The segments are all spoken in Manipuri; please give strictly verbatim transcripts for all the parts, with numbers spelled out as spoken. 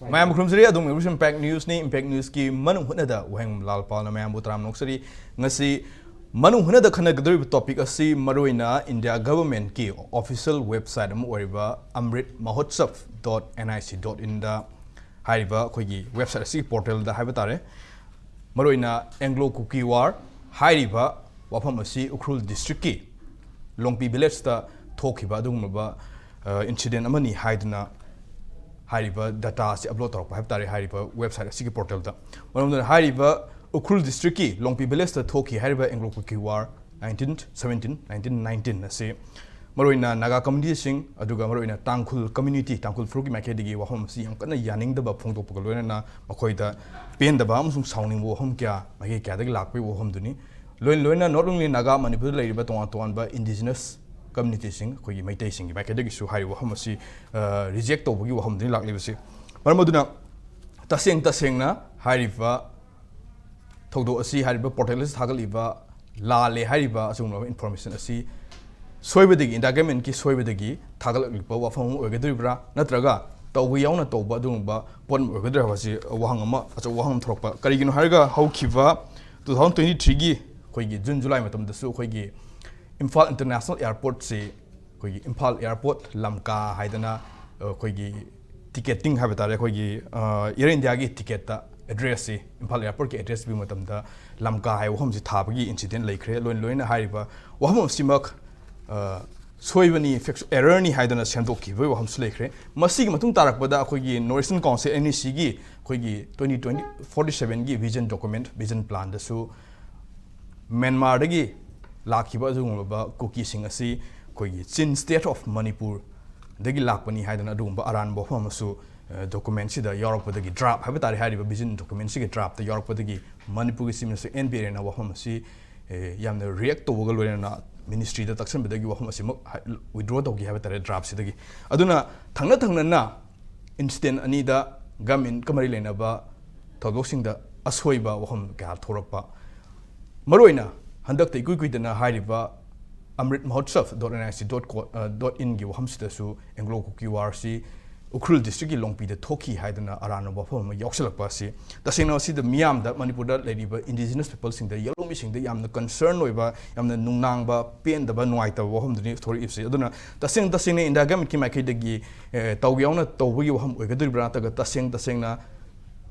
ꯃꯌꯥꯝꯕꯨ ꯈꯨꯔꯨꯝꯖꯔꯤ꯫ ꯑꯗꯣꯝ ꯌꯦꯡꯕꯤꯔꯤꯁꯤ Impact Newsꯅꯤ꯫ Impact Newsꯀꯤ ꯃꯅꯨꯡ ꯍꯨꯠꯅꯗ ꯋꯥꯍꯦꯡꯕꯝ ꯂꯥꯜꯄꯥꯜꯅ ꯃꯌꯥꯝꯕꯨ ꯇꯔꯥꯝꯅ ꯑꯣꯛꯆꯔꯤ꯫ ꯉꯁꯤ ꯃꯅꯨꯡ ꯍꯨꯠꯅꯗ ꯈꯟꯅꯒꯗꯧꯔꯤꯕ topic ꯑꯁꯤ ꯃꯔꯨꯑꯣꯏꯅ India governmentꯀꯤ official website ꯑꯃ ꯑꯣꯏꯔꯤꯕ amrit mahotsav dot nic dot inꯗ ꯍꯥꯏꯔꯤꯕ ꯑꯩꯈꯣꯏꯒꯤ website ꯑꯁꯤꯒꯤ portalꯗ ꯍꯥꯏꯕ ꯇꯥꯔꯦ, ꯃꯔꯨꯑꯣꯏꯅ Anglo Kuki War ꯍꯥꯏꯔꯤꯕ ꯋꯥꯐꯝ ꯑꯁꯤ ꯎꯈ꯭ꯔꯨꯜ districtꯀꯤ ꯂꯣꯡꯄꯤ villageꯇ ꯊꯣꯛꯈꯤꯕ ꯑꯗꯨꯒꯨꯝꯂꯕ incident ꯑꯃꯅꯤ ꯍꯥꯏꯗꯨꯅ ꯍꯥꯏꯔꯤꯕ data ꯑꯁꯤ upload ꯇꯧꯔꯛꯄ ꯍꯥꯏꯕ ꯇꯥꯔꯦ ꯍꯥꯏꯔꯤꯕ website ꯑꯁꯤꯒꯤ portalꯗ꯫ ꯃꯔꯝ ꯑꯗꯨꯅ ꯍꯥꯏꯔꯤꯕ ꯎꯈ꯭ꯔꯨꯜ districtꯀꯤ ꯂꯣꯡꯄꯤ villageꯇ ꯊꯣꯛꯈꯤ ꯍꯥꯏꯔꯤꯕ Anglo Kuki War nineteen seventeen, nineteen nineteen ꯑꯁꯤ ꯃꯔꯨꯑꯣꯏꯅ ꯅꯥꯒꯥ communityꯁꯤꯡ ꯑꯗꯨꯒ ꯃꯔꯨꯑꯣꯏꯅ ꯇꯥꯡꯈꯨꯜ community, ꯇꯥꯡꯈꯨꯜ ꯐꯨꯔꯨꯞꯀꯤ ꯃꯥꯏꯀꯩꯗꯒꯤ ꯋꯥꯐꯝ ꯑꯁꯤ ꯌꯥꯝ ꯀꯟꯅ ꯌꯥꯅꯤꯡꯗꯕ ꯐꯣꯡꯗꯣꯛꯄꯒ ꯂꯣꯏꯅꯅ ꯃꯈꯣꯏꯗ ꯄꯦꯟꯗꯕ ꯑꯃꯁꯨꯡ ꯁꯥꯎꯅꯤꯡꯕ ꯋꯥꯐꯝ ꯀꯌꯥ ꯃꯥꯏꯀꯩ ꯀꯌꯥꯗꯒꯤ ꯂꯥꯛꯄꯒꯤ ꯋꯥꯐꯝꯗꯨꯅꯤ꯫ ꯂꯣꯏꯅ ꯂꯣꯏꯅ not only ꯅꯥꯒꯥ, ꯃꯅꯤꯄꯨꯔꯗ ꯂꯩꯔꯤꯕ ꯇꯣꯉꯥꯟ ꯇꯣꯉꯥꯟꯕ indigenous communityꯁꯤꯡ, ꯑꯩꯈꯣꯏꯒꯤ ꯃꯩꯇꯩꯁꯤꯡꯒꯤ ꯃꯥꯏꯀꯩꯗꯒꯤꯁꯨ ꯍꯥꯏꯔꯤꯕ ꯋꯥꯐꯝ ꯑꯁꯤ reject ꯇꯧꯕꯒꯤ ꯋꯥꯐꯝꯗꯨꯅꯤ ꯂꯥꯛꯂꯤꯕꯁꯤ꯫ ꯃꯔꯝ ꯑꯗꯨꯅ ꯇꯁꯦꯡ ꯇꯁꯦꯡꯅ ꯍꯥꯏꯔꯤꯕ ꯊꯧꯗꯣꯛ ꯑꯁꯤ, ꯍꯥꯏꯔꯤꯕ portal ꯑꯁꯤ ꯊꯥꯒꯠꯂꯤꯕ ꯂꯥꯜꯂꯦ ꯍꯥꯏꯔꯤꯕ ꯑꯁꯤꯒꯨꯝꯂꯕ information ꯑꯁꯤ ꯁꯣꯏꯕꯗꯒꯤ, India governmentꯀꯤ ꯁꯣꯏꯕꯗꯒꯤ ꯊꯥꯒꯠꯂꯛꯂꯤꯕ ꯋꯥꯐꯝ ꯑꯃ ꯑꯣꯏꯒꯗꯧꯔꯤꯕ꯭ꯔꯥ, ꯅꯠꯇ꯭ꯔꯒ ꯇꯧꯕ ꯌꯥꯎꯅ ꯇꯧꯕ ꯑꯗꯨꯒꯨꯝꯕ ꯄꯣꯠ ꯑꯃ ꯑꯣꯏꯒꯗꯧꯔꯤꯕ꯭ꯔꯥ ꯍꯥꯏꯕꯁꯤ ꯋꯥꯍꯪ ꯑꯃ, ꯑꯆꯧꯕ ꯋꯥꯍꯪ ꯑꯃ ꯊꯣꯛꯂꯛꯄ꯫ ꯀꯔꯤꯒꯤꯅꯣ ꯍꯥꯏꯔꯒ ꯍꯧꯈꯤꯕ two thousand twenty threeꯒꯤ ꯑꯩꯈꯣꯏꯒꯤ June July ꯃꯇꯝꯗꯁꯨ ꯑꯩꯈꯣꯏꯒꯤ ꯏꯝꯐꯥꯜ International Airportꯁꯤ ꯑꯩꯈꯣꯏꯒꯤ ꯏꯝꯐꯥꯜ airport ꯂꯝꯀꯥ ꯍꯥꯏꯗꯅ ꯑꯩꯈꯣꯏꯒꯤ ticketing ꯍꯥꯏꯕ ꯇꯥꯔꯦ, ꯑꯩꯈꯣꯏꯒꯤ Air Indiaꯒꯤ ticketꯇ addressꯁꯤ, ꯏꯝꯐꯥꯜ airportꯀꯤ address ꯄꯤꯕ ꯃꯇꯝꯗ ꯂꯝꯀꯥ ꯍꯥꯏꯕ ꯋꯥꯐꯝꯁꯤ ꯊꯥꯕꯒꯤ incident ꯂꯩꯈ꯭ꯔꯦ꯫ ꯂꯣꯏꯅ ꯂꯣꯏꯅ ꯍꯥꯏꯔꯤꯕ ꯋꯥꯐꯝ ꯑꯁꯤꯃꯛ ꯁꯣꯏꯕꯅꯤ, factual errorꯅꯤ ꯍꯥꯏꯗꯅ ꯁꯦꯝꯗꯣꯛꯈꯤꯕꯒꯤ ꯋꯥꯐꯝꯁꯨ ꯂꯩꯈ꯭ꯔꯦ꯫ ꯃꯁꯤꯒꯤ ꯃꯇꯨꯡ ꯇꯥꯔꯛꯄꯗ ꯑꯩꯈꯣꯏꯒꯤ North Eastern Council, NECꯒꯤ ꯑꯩꯈꯣꯏꯒꯤ twenty twenty forty sevenꯒꯤ vision document, vision planꯗꯁꯨ ꯃ꯭ꯌꯥꯟꯃꯥꯔꯗꯒꯤ ꯂꯥꯛꯈꯤꯕ ꯑꯗꯨꯒꯨꯝꯂꯕ ꯀꯨꯀꯤꯁꯤꯡ ꯑꯁꯤ ꯑꯩꯈꯣꯏꯒꯤ Chin State of Manipurꯗꯒꯤ ꯂꯥꯛꯄꯅꯤ ꯍꯥꯏꯗꯅ ꯑꯗꯨꯒꯨꯝꯕ ꯑꯔꯥꯟꯕ ꯋꯥꯐꯝ ꯑꯃꯁꯨ documentꯁꯤꯗ ꯌꯥꯎꯔꯛꯄꯗꯒꯤ, draft ꯍꯥꯏꯕ ꯇꯥꯔꯦ, ꯍꯥꯏꯔꯤꯕ vision documentꯁꯤꯒꯤ draftꯇ ꯌꯥꯎꯔꯛꯄꯗꯒꯤ ꯃꯅꯤꯄꯨꯔꯒꯤ Chief Minister N Birenꯅ ꯋꯥꯐꯝ ꯑꯁꯤ ꯌꯥꯝꯅ react ꯇꯧꯕꯒ ꯂꯣꯏꯅꯅ ministryꯗ ꯇꯛꯁꯟꯕꯗꯒꯤ ꯋꯥꯐꯝ ꯑꯁꯤꯃꯛ withdraw ꯇꯧꯈꯤ ꯍꯥꯏꯕ ꯇꯥꯔꯦ draftꯁꯤꯗꯒꯤ꯫ ꯑꯗꯨꯅ ꯊꯪꯅ ꯊꯪꯅꯅ incident ꯑꯅꯤꯗ governmentꯀ ꯃꯔꯤ ꯂꯩꯅꯕ ꯊꯧꯗꯣꯛꯁꯤꯡꯗ ꯑꯁꯣꯏꯕ ꯋꯥꯐꯝ ꯀꯌꯥ ꯊꯣꯔꯛꯄ, ꯃꯔꯨꯑꯣꯏꯅ ꯍꯟꯗꯛꯇ ꯏꯀꯨꯏ ꯀꯨꯏꯗꯅ ꯍꯥꯏꯔꯤꯕ amrit mahotsav dot nic dot inꯒꯤ ꯋꯥꯐꯝꯁꯤꯗꯁꯨ Anglo Kuki Warꯁꯤ Ukhrul ꯗꯤꯁꯇ꯭ꯔꯤꯛꯀꯤ ꯂꯣꯡꯄꯤꯗ ꯊꯣꯛꯈꯤ ꯍꯥꯏꯗꯅ ꯑꯔꯥꯟꯕ ꯋꯥꯐꯝ ꯑꯃ ꯌꯥꯎꯁꯜꯂꯛꯄ ꯑꯁꯤ ꯇꯁꯦꯡꯅ ꯃꯁꯤꯗ ꯃꯤꯌꯥꯝꯗ, ꯃꯅꯤꯄꯨꯔꯗ ꯂꯩꯔꯤꯕ ꯏꯟꯗꯤꯖꯤꯅꯁ ꯄꯤꯄꯜꯁꯤꯡꯗ, ꯌꯦꯜꯍꯧꯃꯤꯁꯤꯡꯗ ꯌꯥꯝꯅ ꯀꯟꯁꯔꯟ ꯑꯣꯏꯕ, ꯌꯥꯝꯅ ꯅꯨꯡꯅꯥꯡꯕ, ꯄꯦꯟꯗꯕ, ꯅꯨꯡꯉꯥꯏꯇꯕ ꯋꯥꯐꯝꯗꯨꯅꯤ ꯊꯣꯔꯛꯏꯕꯁꯤ꯫ ꯑꯗꯨꯅ ꯇꯁꯦꯡ ꯇꯁꯦꯡꯅ ꯏꯟꯗꯤꯌꯥ ꯒꯃꯦꯟꯠꯀꯤ ꯃꯥꯏꯀꯩꯗꯒꯤ, ꯑꯦ, ꯇꯧꯒꯦ ꯌꯥꯎꯅ ꯇꯧꯕꯒꯤ ꯋꯥꯐꯝ ꯑꯣꯏꯒꯗꯣꯔꯤꯕ꯭ꯔꯥ, ꯅꯠꯇ꯭ꯔꯒ ꯇꯁꯦꯡ ꯇꯁꯦꯡꯅ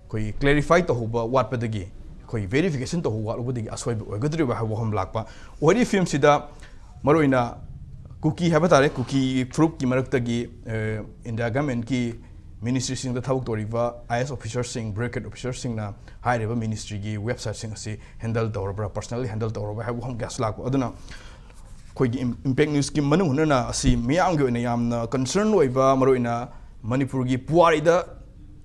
ꯑꯩꯈꯣꯏꯒꯤ ꯀ꯭ꯂꯦꯔꯤꯐꯥꯏ ꯇꯧꯍꯧꯕ ꯋꯥꯠꯄꯗꯒꯤ, ꯑꯩꯈꯣꯏꯒꯤ ꯚꯦꯔꯤꯐꯤꯀꯦꯁꯟ ꯇꯧꯍꯧꯕ ꯋꯥꯠꯂꯨꯕꯗꯒꯤ ꯑꯁꯣꯏꯕ ꯑꯣꯏꯒꯗꯣꯔꯤꯕ꯭ꯔꯥ ꯍꯥꯏꯕ ꯋꯥꯐꯝ ꯂꯥꯛꯄ꯫ ꯑꯣꯏꯔꯤꯕ ꯐꯤꯕꯝꯁꯤꯗ ꯃꯔꯨꯑꯣꯏꯅ ꯀꯨꯀꯤ ꯍꯥꯏꯕ ꯇꯥꯔꯦ, ꯀꯨꯀꯤ ꯐꯨꯔꯨꯞꯀꯤ ꯃꯔꯛꯇꯒꯤ, ꯑꯦ, ꯏꯟꯗꯤꯌꯥ ꯒꯃꯦꯟꯠꯀꯤ ꯃꯤꯅꯤꯁꯇ꯭ꯔꯤꯁꯤꯡꯗ ꯊꯕꯛ ꯇꯧꯔꯤꯕ ꯑꯥꯏ ꯑꯦꯁ ꯑꯣꯐꯤꯁꯔꯁꯤꯡ, ꯕ꯭ꯌꯨꯔꯣꯀ꯭ꯔꯦꯠ ꯑꯣꯐꯤꯁꯔꯁꯤꯡꯅ ꯍꯥꯏꯔꯤꯕ ꯃꯤꯅꯤꯁꯇ꯭ꯔꯤꯒꯤ ꯋꯦꯕꯁꯥꯏꯠꯁꯤꯡ ꯑꯁꯤ ꯍꯦꯟꯗꯜ ꯇꯧꯔꯕ꯭ꯔꯥ, ꯄꯔꯁꯅꯦꯜꯂꯤ ꯍꯦꯟꯗꯜ ꯇꯧꯔꯕ꯭ꯔꯥ ꯍꯥꯏꯕ ꯋꯥꯐꯝ ꯀꯌꯥꯁꯨ ꯂꯥꯛꯄ꯫ ꯑꯗꯨꯅ ꯑꯩꯈꯣꯏꯒꯤ ꯏꯝ-, ꯏꯝꯄꯦꯛ ꯅ꯭ꯌꯨꯁꯀꯤ ꯃꯅꯨꯡ ꯍꯨꯠꯅꯅ ꯑꯁꯤ ꯃꯤꯌꯥꯝꯒꯤ ꯑꯣꯏꯅ ꯌꯥꯝꯅ ꯀꯟꯁꯔꯟ ꯑꯣꯏꯕ, ꯃꯔꯨꯑꯣꯏꯅ ꯃꯅꯤꯄꯨꯔꯒꯤ ꯄꯨꯋꯥꯔꯤꯗ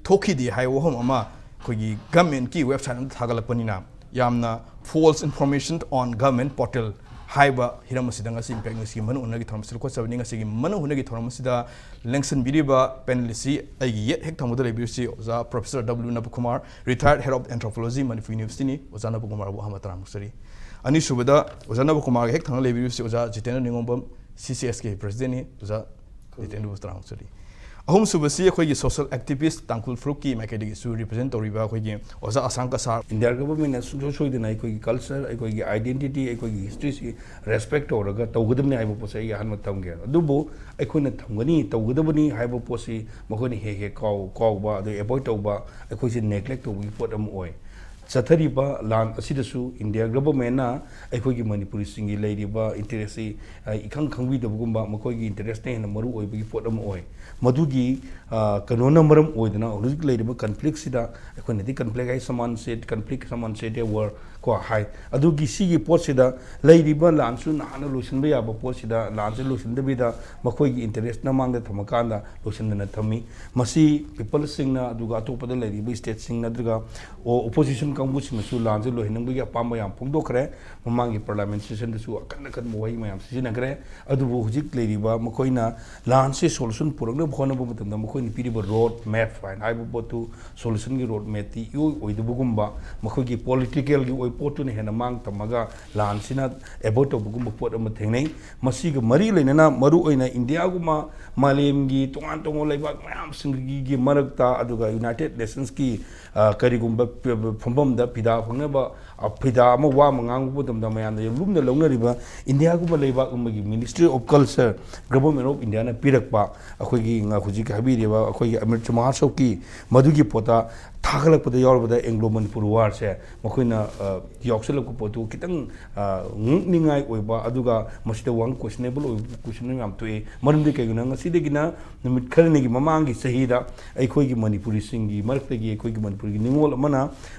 ꯊꯣꯛꯈꯤꯗꯦ ꯍꯥꯏꯕ ꯋꯥꯐꯝ ꯑꯃ ꯑꯩꯈꯣꯏꯒꯤ ꯒꯃꯦꯟꯠꯀꯤ ꯋꯦꯕꯁꯥꯏꯠ ꯑꯃꯗ ꯊꯥꯒꯠꯂꯛꯄꯅꯤꯅ, ꯌꯥꯝꯅ false information on government portal ꯍꯥꯏꯕ ꯍꯤꯔꯝ ꯑꯁꯤꯗ ꯉꯁꯤ ꯏꯝꯄꯦꯛ ꯅ꯭ꯌꯨꯁꯀꯤ ꯃꯅꯨꯡ ꯍꯨꯠꯅꯒꯤ ꯊꯧꯔꯝ ꯑꯁꯤ ꯂꯧꯈꯠꯆꯕꯅꯤ꯫ ꯉꯁꯤꯒꯤ ꯃꯅꯨꯡ ꯍꯨꯠꯅꯒꯤ ꯊꯧꯔꯝ ꯑꯁꯤꯗ ꯂꯦꯡꯁꯤꯟꯕꯤꯔꯤꯕ ꯄꯦꯅꯦꯂꯤꯁꯁꯤ ꯑꯩꯒꯤ ꯌꯦꯠ ꯍꯦꯛ ꯊꯪꯕꯗ ꯂꯩꯕꯤꯔꯤꯁꯤ ꯑꯣꯖꯥ professor W Nabakumar, retired head of anthropology, Manipur University ꯅꯤ꯫ ꯑꯣꯖꯥ ꯅꯕꯀꯨꯃꯥꯔꯕꯨ ꯑꯍꯥꯟꯕ ꯇꯔꯥꯝꯅ ꯑꯣꯛꯆꯔꯤ꯫ ꯑꯅꯤꯁꯨꯕꯗ ꯑꯣꯖꯥ ꯅꯕꯀꯨꯃꯥꯔꯒ ꯍꯦꯛ ꯊꯪꯅ ꯂꯩꯕꯤꯔꯤꯕꯁꯤ ꯑꯣꯖꯥ ꯖꯤꯇꯦꯟꯗ꯭ꯔ ꯅꯤꯉꯣꯝꯕꯝ, ꯁꯤ ꯁꯤ ꯑꯦꯁ ꯀꯦ ꯄ꯭ꯔꯦꯁꯤꯗꯦꯟꯠꯅꯤ꯫ ꯑꯣꯖꯥ ꯖꯤꯇꯦꯟꯗ꯭ꯔꯕꯨ ꯇꯔꯥꯝꯅ ꯑꯣꯛꯆꯔꯤ꯫ ꯑꯍꯨꯝꯁꯨꯕꯁꯤ ꯑꯩꯈꯣꯏꯒꯤ ꯁꯣꯁꯤꯌꯦꯜ ꯑꯦꯛꯇꯤꯚꯤꯁꯠ ꯇꯥꯡꯈꯨꯜ ꯐꯨꯔꯨꯞꯀꯤ ꯃꯥꯏꯀꯩꯗꯒꯤꯁꯨ ꯔꯤꯄ꯭ꯔꯖꯦꯟꯠ ꯇꯧꯔꯤꯕ ꯑꯩꯈꯣꯏꯒꯤ ꯑꯣꯖꯥ ꯑꯁꯥꯡ ꯀꯁꯥꯔ꯫ ꯏꯟꯗꯤꯌꯥ ꯒꯚꯔꯟꯃꯦꯟꯠꯅ ꯁꯨꯡꯁꯣꯏ ꯁꯣꯏꯗꯅ ꯑꯩꯈꯣꯏꯒꯤ ꯀꯜꯆꯔ, ꯑꯩꯈꯣꯏꯒꯤ ꯑꯥꯏꯗꯦꯟꯇꯤꯇꯤ, ꯑꯩꯈꯣꯏꯒꯤ ꯍꯤꯁꯇ꯭ꯔꯤꯁꯤ ꯔꯦꯁꯄꯦꯛ ꯇꯧꯔꯒ ꯇꯧꯒꯗꯕꯅꯤ ꯍꯥꯏꯕ ꯄꯣꯠꯁꯦ ꯑꯩꯒꯤ ꯑꯍꯥꯟꯕ ꯊꯝꯒꯦ꯫ ꯑꯗꯨꯕꯨ ꯑꯩꯈꯣꯏꯅ ꯊꯝꯒꯅꯤ, ꯇꯧꯒꯗꯕꯅꯤ ꯍꯥꯏꯕ ꯄꯣꯠꯁꯤ ꯃꯈꯣꯏꯅ ꯍꯦꯛ ꯍꯦꯛ ꯀꯥꯎ-, ꯀꯥꯎꯕ, ꯑꯗꯩ ꯑꯦꯚꯣꯏꯗ ꯇꯧꯕ, ꯑꯩꯈꯣꯏꯁꯦ ꯅꯦꯒ꯭ꯂꯦꯛ ꯇꯧꯕꯒꯤ ꯄꯣꯠ ꯑꯃ ꯑꯣꯏ꯫ ꯆꯠꯊꯔꯤꯕ ꯂꯥꯟ ꯑꯁꯤꯗꯁꯨ ꯏꯟꯗꯤꯌꯥ ꯒꯚꯔꯟꯃꯦꯟꯠꯅ ꯑꯩꯈꯣꯏꯒꯤ ꯃꯅꯤꯄꯨꯔꯤꯁꯤꯡꯒꯤ ꯂꯩꯔꯤꯕ ꯏꯟꯇꯔꯦꯁꯁꯤ, ꯑ, ꯏꯈꯪ ꯈꯪꯕꯤꯗꯕꯒꯨꯝꯕ, ꯃꯈꯣꯏꯒꯤ ꯏꯟꯇꯔꯦꯁꯅ ꯍꯦꯟꯅ ꯃꯔꯨ ꯑꯣꯏꯕꯒꯤ ꯄꯣꯠ ꯑꯃ ꯑꯣꯏ꯫ ꯃꯗꯨꯒꯤ, ꯑ, ꯀꯩꯅꯣꯅ ꯃꯔꯝ ꯑꯣꯏꯗꯅ ꯍꯧꯖꯤꯛ ꯂꯩꯔꯤꯕ ꯀꯟꯐ꯭ꯂꯤꯛꯁꯤꯗ, ꯑꯩꯈꯣꯏꯅꯗꯤ ꯀꯟꯐ꯭ꯂꯤꯛ ꯍꯥꯏ ꯁꯃꯥꯟ ꯁꯦ, ꯀꯟꯐ꯭ꯂꯤꯛ ꯁꯃꯥꯟ ꯁꯦ ꯗꯦ ꯋꯥꯔ ꯀꯣ ꯍꯥꯏ꯫ ꯑꯗꯨꯒꯤ ꯁꯤꯒꯤ ꯄꯣꯠꯁꯤꯗ ꯂꯩꯔꯤꯕ ꯂꯥꯟꯁꯨ ꯅꯍꯥꯟꯅ ꯂꯣꯏꯁꯤꯟꯕ ꯌꯥꯕ ꯄꯣꯠꯁꯤꯗ ꯂꯥꯟꯁꯦ ꯂꯣꯏꯁꯤꯟꯗꯕꯤꯗ ꯃꯈꯣꯏꯒꯤ ꯏꯟꯇꯔꯦꯁꯅ ꯃꯥꯡꯗ ꯊꯝꯃꯀꯥꯟꯗ ꯂꯣꯏꯁꯤꯟꯗꯅ ꯊꯝꯃꯤ꯫ ꯃꯁꯤ ꯄꯤꯄꯜꯁꯤꯡꯅ, ꯑꯗꯨꯒ ꯑꯇꯣꯞꯄꯗ ꯂꯩꯔꯤꯕ ꯁ꯭ꯇꯦꯠꯁꯤꯡ ꯅꯠꯇ꯭ꯔꯒ ꯑꯣ-, ꯑꯣꯄꯣꯖꯤꯁꯟ ꯀꯥꯡꯕꯨꯁꯤꯡꯅꯁꯨ ꯂꯥꯟꯁꯦ ꯂꯣꯏꯍꯟꯅꯤꯡꯕꯒꯤ ꯑꯄꯥꯝꯕ ꯌꯥꯝ ꯐꯣꯡꯗꯣꯛꯈ꯭ꯔꯦ꯫ ꯃꯃꯥꯡꯒꯤ ꯄꯥꯔꯂꯤꯌꯥꯃꯦꯟꯠ ꯁꯦꯁꯟꯗꯁꯨ ꯑꯀꯟ ꯑꯀꯟꯕ ꯋꯥꯍꯩ ꯃꯌꯥꯝ ꯁꯤꯖꯤꯟꯅꯈ꯭ꯔꯦ꯫ ꯑꯗꯨꯕꯨ ꯍꯧꯖꯤꯛ ꯂꯩꯔꯤꯕ ꯃꯈꯣꯏꯅ ꯂꯥꯟꯁꯦ ꯁꯣꯂꯨꯁꯟ ꯄꯨꯔꯛꯅꯕ ꯍꯣꯠꯅꯕ ꯃꯇꯝꯗ ꯃꯈꯣꯏꯅ ꯄꯤꯔꯤꯕ ꯔꯣꯗ ꯃꯦꯞ ꯍꯥꯏꯅ ꯍꯥꯏꯕ ꯄꯣꯠꯇꯨ ꯁꯣꯂꯨꯁꯟꯒꯤ ꯔꯣꯗ ꯃꯦꯞꯇꯤ ꯏꯑꯣꯏ ꯑꯣꯏꯗꯕꯒꯨꯝꯕ, ꯃꯈꯣꯏꯒꯤ ꯄꯣꯂꯤꯇꯤꯀꯦꯜꯒꯤ ꯑꯣꯏꯕ ꯄꯣꯠꯇꯨꯅ ꯍꯦꯟꯅ ꯃꯥꯡ ꯇꯝꯃꯒ ꯂꯥꯟꯁꯤꯅ ꯑꯦꯚꯣꯏꯗ ꯇꯧꯕꯒꯨꯝꯕ ꯄꯣꯠ ꯑꯃ ꯊꯦꯡꯅꯩ꯫ ꯃꯁꯤꯒ ꯃꯔꯤ ꯂꯩꯅꯅ ꯃꯔꯨꯑꯣꯏꯅ ꯏꯟꯗꯤꯌꯥꯒꯨꯝꯕ ꯃꯥꯂꯦꯝꯒꯤ ꯇꯣꯉꯥꯟ ꯇꯣꯉꯥꯟꯕ ꯂꯩꯕꯥꯛ ꯃꯌꯥꯝꯁꯤꯡꯒꯤ ꯃꯔꯛꯇ, ꯑꯗꯨꯒ ꯌꯨꯅꯥꯏꯇꯦꯗ ꯅꯦꯁꯟꯁꯀꯤ, ꯑ, ꯀꯔꯤꯒꯨꯝꯕ ꯐ-, ꯐꯝꯐꯝꯗ ꯐꯤꯗꯥ ꯐꯪꯅꯕ, ꯑ, ꯐꯤꯗꯥ ꯑꯃ ꯋꯥ ꯑꯃ ꯉꯥꯡꯕ ꯃꯇꯝꯗ ꯃꯌꯥꯝꯅ ꯌꯥꯝ ꯂꯨꯝꯅ ꯂꯧꯅꯔꯤꯕ ꯏꯟꯗꯤꯌꯥꯒꯨꯝꯕ ꯂꯩꯕꯥꯛ ꯑꯃꯒꯤ Ministry of Culture, Government of Indiaꯅ ꯄꯤꯔꯛꯄ ꯑꯩꯈꯣꯏꯒꯤ ꯉ-, ꯍꯧꯖꯤꯛ ꯍꯥꯏꯕꯤꯔꯤꯕ ꯑꯩꯈꯣꯏꯒꯤ ꯑꯃ꯭ꯔꯤꯠ ꯃꯍꯣꯠꯁꯕꯀꯤ ꯃꯗꯨꯒꯤ ꯄꯣꯠꯇ ꯊꯥꯒꯠꯂꯛꯄꯗ ꯌꯥꯎꯔꯕꯗ Anglo Manipur Warꯁꯦ ꯃꯈꯣꯏꯅ, ꯑ, ꯌꯥꯎꯁꯜꯂꯛꯄ ꯄꯣꯠꯇꯨ ꯈꯤꯇꯪ, ꯑ, ꯉꯛꯅꯤꯡꯉꯥꯏ ꯑꯣꯏꯕ, ꯑꯗꯨꯒ ꯃꯁꯤꯗ ꯋꯥꯍꯪ questionable ꯑꯣꯏꯕ question ꯌꯥꯝ ꯊꯣꯛꯑꯦ꯫ ꯃꯔꯝꯗꯤ ꯀꯩꯒꯤꯅꯣ, ꯉꯁꯤꯗꯒꯤꯅ ꯅꯨꯃꯤꯠ ꯈꯔꯅꯤꯒꯤ ꯃꯃꯥꯡꯒꯤ ꯆꯍꯤꯗ ꯑꯩꯈꯣꯏꯒꯤ ꯃꯅꯤꯄꯨꯔꯤꯁꯤꯡꯒꯤ ꯃꯔꯛꯇꯒꯤ ꯑꯩꯈꯣꯏꯒꯤ ꯃꯅꯤꯄꯨꯔꯒꯤ ꯅꯤꯉꯣꯜ ꯑꯃꯅ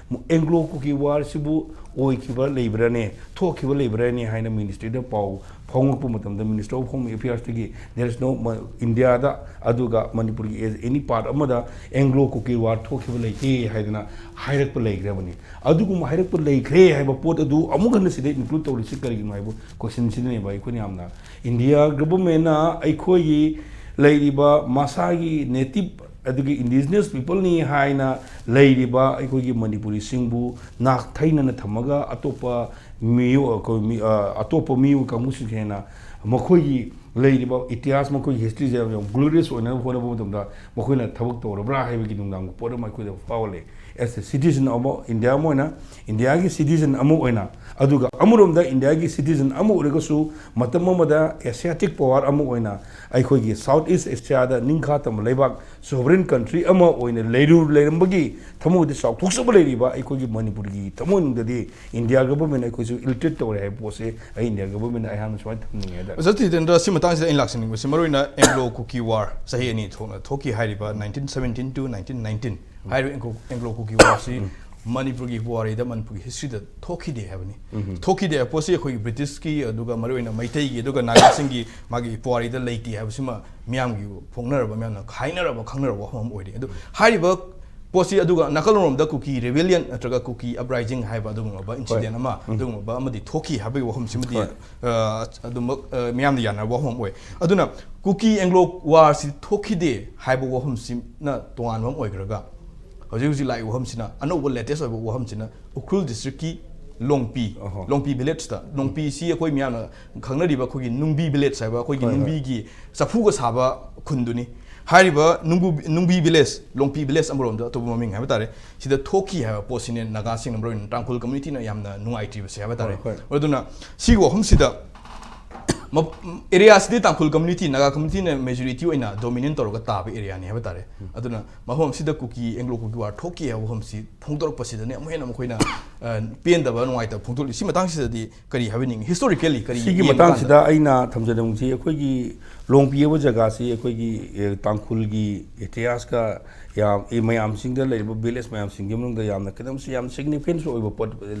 Anglo Kuki Warꯁꯤꯕꯨ ꯑꯣꯏꯈꯤꯕ ꯂꯩꯕ꯭ꯔꯥꯅꯦ, ꯊꯣꯛꯈꯤꯕ ꯂꯩꯕ꯭ꯔꯥꯅꯦ ꯍꯥꯏꯅ Ministryꯗ ꯄꯥꯎ ꯐꯣꯡꯉꯛꯄ ꯃꯇꯝꯗ Ministry of Home Affairsꯇꯒꯤ there is no ꯃ-, ꯏꯟꯗꯤꯌꯥꯗ, ꯑꯗꯨꯒ ꯃꯅꯤꯄꯨꯔꯒꯤ as any part ꯑꯃꯗ Anglo Kuki War ꯊꯣꯛꯈꯤꯕ ꯂꯩꯇꯦ ꯍꯥꯏꯗꯅ ꯍꯥꯏꯔꯛꯄ ꯂꯩꯈ꯭ꯔꯕꯅꯤ꯫ ꯑꯗꯨꯒꯨꯝꯕ ꯍꯥꯏꯔꯛꯄ ꯂꯩꯈ꯭ꯔꯦ ꯍꯥꯏꯕ ꯄꯣꯠ ꯑꯗꯨ ꯑꯃꯨꯛ ꯍꯟꯅ ꯁꯤꯗ include ꯇꯧꯔꯤꯁꯤ ꯀꯔꯤꯒꯤꯅꯣ ꯍꯥꯏꯕ questionꯁꯤꯗꯅꯦꯕ ꯑꯩꯈꯣꯏꯅ ꯌꯥꯝꯅ, ꯏꯟꯗꯤꯌꯥ governmentꯅ ꯑꯩꯈꯣꯏꯒꯤ ꯂꯩꯔꯤꯕ ꯃꯁꯥꯒꯤ native ꯑꯗꯨꯒꯤ indigenous peopleꯅꯤ ꯍꯥꯏꯅ ꯂꯩꯔꯤꯕ ꯑꯩꯈꯣꯏꯒꯤ ꯃꯅꯤꯄꯨꯔꯤꯁꯤꯡꯕꯨ ꯅꯥꯊꯩꯅꯅ ꯊꯝꯃꯒ ꯑꯇꯣꯞꯄ ꯃꯤꯑꯣ-, ꯑꯩꯈꯣꯏ ꯃꯤ-, ꯑ, ꯑꯇꯣꯞꯄ ꯃꯤꯑꯣꯏ ꯀꯥꯡꯕꯨꯁꯤꯡꯁꯤꯅ ꯍꯦꯟꯅ ꯃꯈꯣꯏꯒꯤ ꯂꯩꯔꯤꯕ ꯏꯇꯤꯍꯥꯁ, ꯃꯈꯣꯏꯒꯤ historyꯁꯦ ꯌꯥꯝ glorious ꯑꯣꯏꯅꯕ ꯍꯣꯠꯅꯕ ꯃꯇꯝꯗ ꯃꯈꯣꯏꯅ ꯊꯕꯛ ꯇꯧꯔꯕ꯭ꯔꯥ ꯍꯥꯏꯕꯒꯤ ꯅꯨꯡꯗꯥꯡꯕ ꯄꯣꯠ ꯑꯃ ꯑꯩꯈꯣꯏꯗ ꯐꯥꯎꯍꯜꯂꯦ꯫ As a citizen ꯑꯃ, ꯏꯟꯗꯤꯌꯥ ꯑꯃ ꯑꯣꯏꯅ, ꯏꯟꯗꯤꯌꯥꯒꯤ citizen ꯑꯃ ꯑꯣꯏꯅ, ꯑꯗꯨꯒ ꯑꯃꯔꯣꯝꯗ ꯏꯟꯗꯤꯌꯥꯒꯤ citizen ꯑꯃ ꯑꯣꯏꯔꯒꯁꯨ ꯃꯇꯝ ꯑꯃꯗ Asiatic power ꯑꯃ ꯑꯣꯏꯅ ꯑꯩꯈꯣꯏꯒꯤ South East Asiaꯗ ꯅꯤꯡꯈꯥ ꯇꯝꯕ ꯂꯩꯕꯥꯛ, sovereign country ꯑꯃ ꯑꯣꯏꯅ ꯂꯩꯔꯨ-, ꯂꯩꯔꯝꯕꯒꯤ ꯊꯃꯣꯏꯗ ꯆꯥꯎꯊꯣꯛꯆꯕ ꯂꯩꯔꯤꯕ ꯑꯩꯈꯣꯏꯒꯤ ꯃꯅꯤꯄꯨꯔꯒꯤ ꯊꯃꯣꯏꯅꯨꯡꯗꯗꯤ ꯏꯟꯗꯤꯌꯥ government ꯑꯩꯈꯣꯏꯁꯨ ill treat ꯇꯧꯔꯦ ꯍꯥꯏꯕ ꯄꯣꯠꯁꯦ ꯑꯩ ꯏꯟꯗꯤꯌꯥ governmentꯗ ꯑꯩꯍꯥꯛꯅ ꯁꯨꯃꯥꯏꯅ ꯊꯝꯅꯤꯡꯉꯦ ꯍꯥꯏꯇꯥꯔꯦ꯫ ꯑꯣꯖꯥ ꯖꯤꯇꯦꯟꯗ꯭ꯔ, ꯁꯤ ꯃꯇꯥꯡꯁꯤꯗ ꯑꯩꯅ ꯂꯥꯛꯆꯅꯤꯡꯕꯁꯤ ꯃꯔꯨꯑꯣꯏꯅ Anglo Kuki War ꯆꯍꯤ ꯑꯅꯤ ꯊꯣꯛꯅ ꯊꯣꯛꯈꯤ ꯍꯥꯏꯔꯤꯕ nineteen seventeen to nineteen nineteen ꯍꯥꯏꯔꯤꯕ Anglo, Anglo Kuki Warꯁꯤ ꯃꯅꯤꯄꯨꯔꯒꯤ ꯄꯨꯋꯥꯔꯤꯗ, ꯃꯅꯤꯄꯨꯔꯒꯤ historyꯗ ꯊꯣꯛꯈꯤꯗꯦ ꯍꯥꯏꯕꯅꯤ꯫ ꯊꯣꯛꯈꯤꯗꯦ ꯍꯥꯏꯕ ꯄꯣꯠꯁꯤ ꯑꯩꯈꯣꯏꯒꯤ Britishꯀꯤ, ꯑꯗꯨꯒ ꯃꯔꯨꯑꯣꯏꯅ ꯃꯩꯇꯩꯒꯤ, ꯑꯗꯨꯒ ꯅꯥꯒꯥꯁꯤꯡꯒꯤ ꯃꯥꯒꯤ ꯄꯨꯋꯥꯔꯤꯗ ꯂꯩꯇꯦ ꯍꯥꯏꯕꯁꯤꯃ ꯃꯤꯌꯥꯝꯒꯤ ꯐꯣꯡꯅꯔꯕ, ꯃꯌꯥꯝꯅ ꯍꯥꯏꯅꯔꯕ, ꯈꯪꯅꯔꯕ ꯋꯥꯐꯝ ꯑꯃ ꯑꯣꯏꯔꯤ꯫ ꯑꯗꯨ ꯍꯥꯏꯔꯤꯕ ꯄꯣꯠꯁꯤ, ꯑꯗꯨꯒ ꯅꯥꯀꯜꯂꯣꯝꯗ Kuki Rebellion ꯅꯠꯇ꯭ꯔꯒ Kuki Uprising ꯍꯥꯏꯕ ꯑꯗꯨꯒꯨꯝꯂꯕ incident ꯑꯃ, ꯑꯗꯨꯒꯨꯝꯂꯕ ꯑꯃꯗꯤ ꯊꯣꯛꯈꯤ ꯍꯥꯏꯕꯒꯤ ꯋꯥꯐꯝꯁꯤꯃꯗꯤ, ꯍꯣꯏ꯫ ꯑ, ꯑꯗꯨꯃꯛ, ꯑ, ꯃꯤꯌꯥꯝꯅ ꯌꯥꯅꯔꯕ ꯋꯥꯐꯝ ꯑꯃ ꯑꯣꯏ꯫ ꯑꯗꯨꯅ Kuki Anglo Warꯁꯤ ꯊꯣꯛꯈꯤꯗꯦ ꯍꯥꯏꯕ ꯋꯥꯐꯝꯁꯤꯅ ꯇꯣꯉꯥꯟꯕ ꯑꯃ ꯑꯣꯏꯈ꯭ꯔꯒ, ꯍꯧꯖꯤꯛ ꯍꯧꯖꯤꯛ ꯂꯥꯛꯏꯕ ꯋꯥꯐꯝꯁꯤꯅ, ꯑꯅꯧꯕ latest ꯑꯣꯏꯕ ꯋꯥꯐꯝꯁꯤꯅ ꯎꯈ꯭ꯔꯨꯜ districtꯀꯤ ꯂꯣꯡꯄꯤ, ꯑꯍꯣ꯫ ꯂꯣꯡꯄꯤ ꯚꯤꯂꯦꯖꯇ, ꯂꯣꯡꯄꯤꯁꯤ ꯑꯩꯈꯣꯏ ꯃꯤꯌꯥꯝꯅ ꯈꯪꯅꯔꯤꯕ ꯑꯩꯈꯣꯏꯒꯤ ꯅꯨꯡꯕꯤ ꯚꯤꯂꯦꯖ ꯍꯥꯏꯕ ꯑꯩꯈꯣꯏꯒꯤ ꯍꯣꯏ, ꯍꯣꯏ꯫ ꯅꯨꯡꯕꯤꯒꯤ ꯆꯐꯨꯒ ꯁꯥꯕ ꯈꯨꯟꯗꯨꯅꯤ꯫ ꯍꯥꯏꯔꯤꯕ ꯅꯨꯡꯕꯨ- ꯅꯨꯡꯕꯤ ꯚꯤꯂꯦꯖ, ꯂꯣꯡꯄꯤ ꯚꯤꯂꯦꯖ ꯑꯃꯔꯣꯝꯗ ꯑꯇꯣꯞꯄ ꯃꯃꯤꯡ ꯍꯥꯏꯕ ꯇꯥꯔꯦ, ꯁꯤꯗ ꯊꯣꯛꯈꯤ ꯍꯥꯏꯕ ꯄꯣꯠꯁꯤꯅꯦ ꯅꯥꯒꯥꯁꯤꯡꯅ ꯃꯔꯨ ꯑꯣꯏꯅ ꯇꯥꯡꯈꯨꯜ ꯀꯝꯃ꯭ꯌꯨꯅꯤꯇꯤꯅ ꯌꯥꯝꯅ ꯅꯨꯡꯉꯥꯏꯇ꯭ꯔꯤꯕꯁꯦ ꯍꯥꯏꯕ ꯇꯥꯔꯦ꯫ ꯍꯣꯏ, ꯍꯣꯏ꯫ ꯑꯗꯨꯅ ꯁꯤꯒꯤ ꯋꯥꯐꯝꯁꯤꯗ ꯃ- ꯑꯦꯔꯤꯌꯥꯁꯤꯗꯤ ꯇꯥꯡꯈꯨꯜ ꯀꯝꯃ꯭ꯌꯨꯅꯤꯇꯤ, ꯅꯥꯒꯥ ꯀꯝꯃ꯭ꯌꯨꯅꯤꯇꯤꯅ ꯃꯦꯖꯣꯔꯤꯇꯤ ꯑꯣꯏꯅ ꯗꯣꯃꯤꯅꯦꯠ ꯇꯧꯔꯒ ꯇꯥꯕ ꯑꯦꯔꯤꯌꯥꯅꯤ ꯍꯥꯏꯕ ꯇꯥꯔꯦ꯫ ꯑꯗꯨꯅ ꯃꯐꯝ ꯑꯁꯤꯗ ꯀꯨꯀꯤ, ꯑꯦꯡꯒ꯭ꯂꯣ ꯀꯨꯀꯤ ꯋꯥꯔ ꯊꯣꯛꯈꯤ ꯍꯥꯏꯕ ꯋꯥꯐꯝꯁꯤ ꯐꯣꯡꯗꯣꯔꯛꯄꯁꯤꯗꯅꯦ ꯑꯃꯨꯛ ꯍꯦꯟꯅ ꯃꯈꯣꯏꯅ, ꯑ, ꯄꯦꯟꯗꯕ, ꯅꯨꯡꯉꯥꯏꯇꯕ ꯐꯣꯡꯗꯣꯛꯂꯤ꯫ ꯁꯤ ꯃꯇꯥꯡꯁꯤꯗꯗꯤ ꯀꯔꯤ ꯍꯥꯏꯕꯤꯅꯤꯡꯉꯤ? ꯍꯤꯁꯇꯣꯔꯤꯀꯦꯜꯂꯤ ꯀꯔꯤ ꯁꯤꯒꯤ ꯌꯦꯡꯕ ꯃꯇꯥꯡꯁꯤꯗ ꯑꯩꯅ ꯊꯝꯖꯅꯤꯡꯕꯁꯤ, ꯑꯩꯈꯣꯏꯒꯤ ꯂꯣꯡꯄꯤ ꯍꯥꯏꯕ ꯖꯒꯥꯁꯤ ꯑꯩꯈꯣꯏꯒꯤ, ꯑꯦ, ꯇꯥꯡꯈꯨꯜꯒꯤ ꯏꯇꯤꯍꯥꯁꯀ ꯌꯥꯝ, ꯑꯦ, ꯃꯌꯥꯝꯁꯤꯡꯗ ꯂꯩꯔꯤꯕ ꯚꯤꯂꯦꯖ ꯃꯌꯥꯝꯁꯤꯡꯒꯤ ꯃꯅꯨꯡꯗ ꯌꯥꯝꯅ ꯈꯤꯇꯪꯁꯨ ꯌꯥꯝ ꯁꯤꯒꯅꯤꯐꯤꯀꯦꯟꯁ ꯑꯣꯏꯕ ꯄꯣꯠ,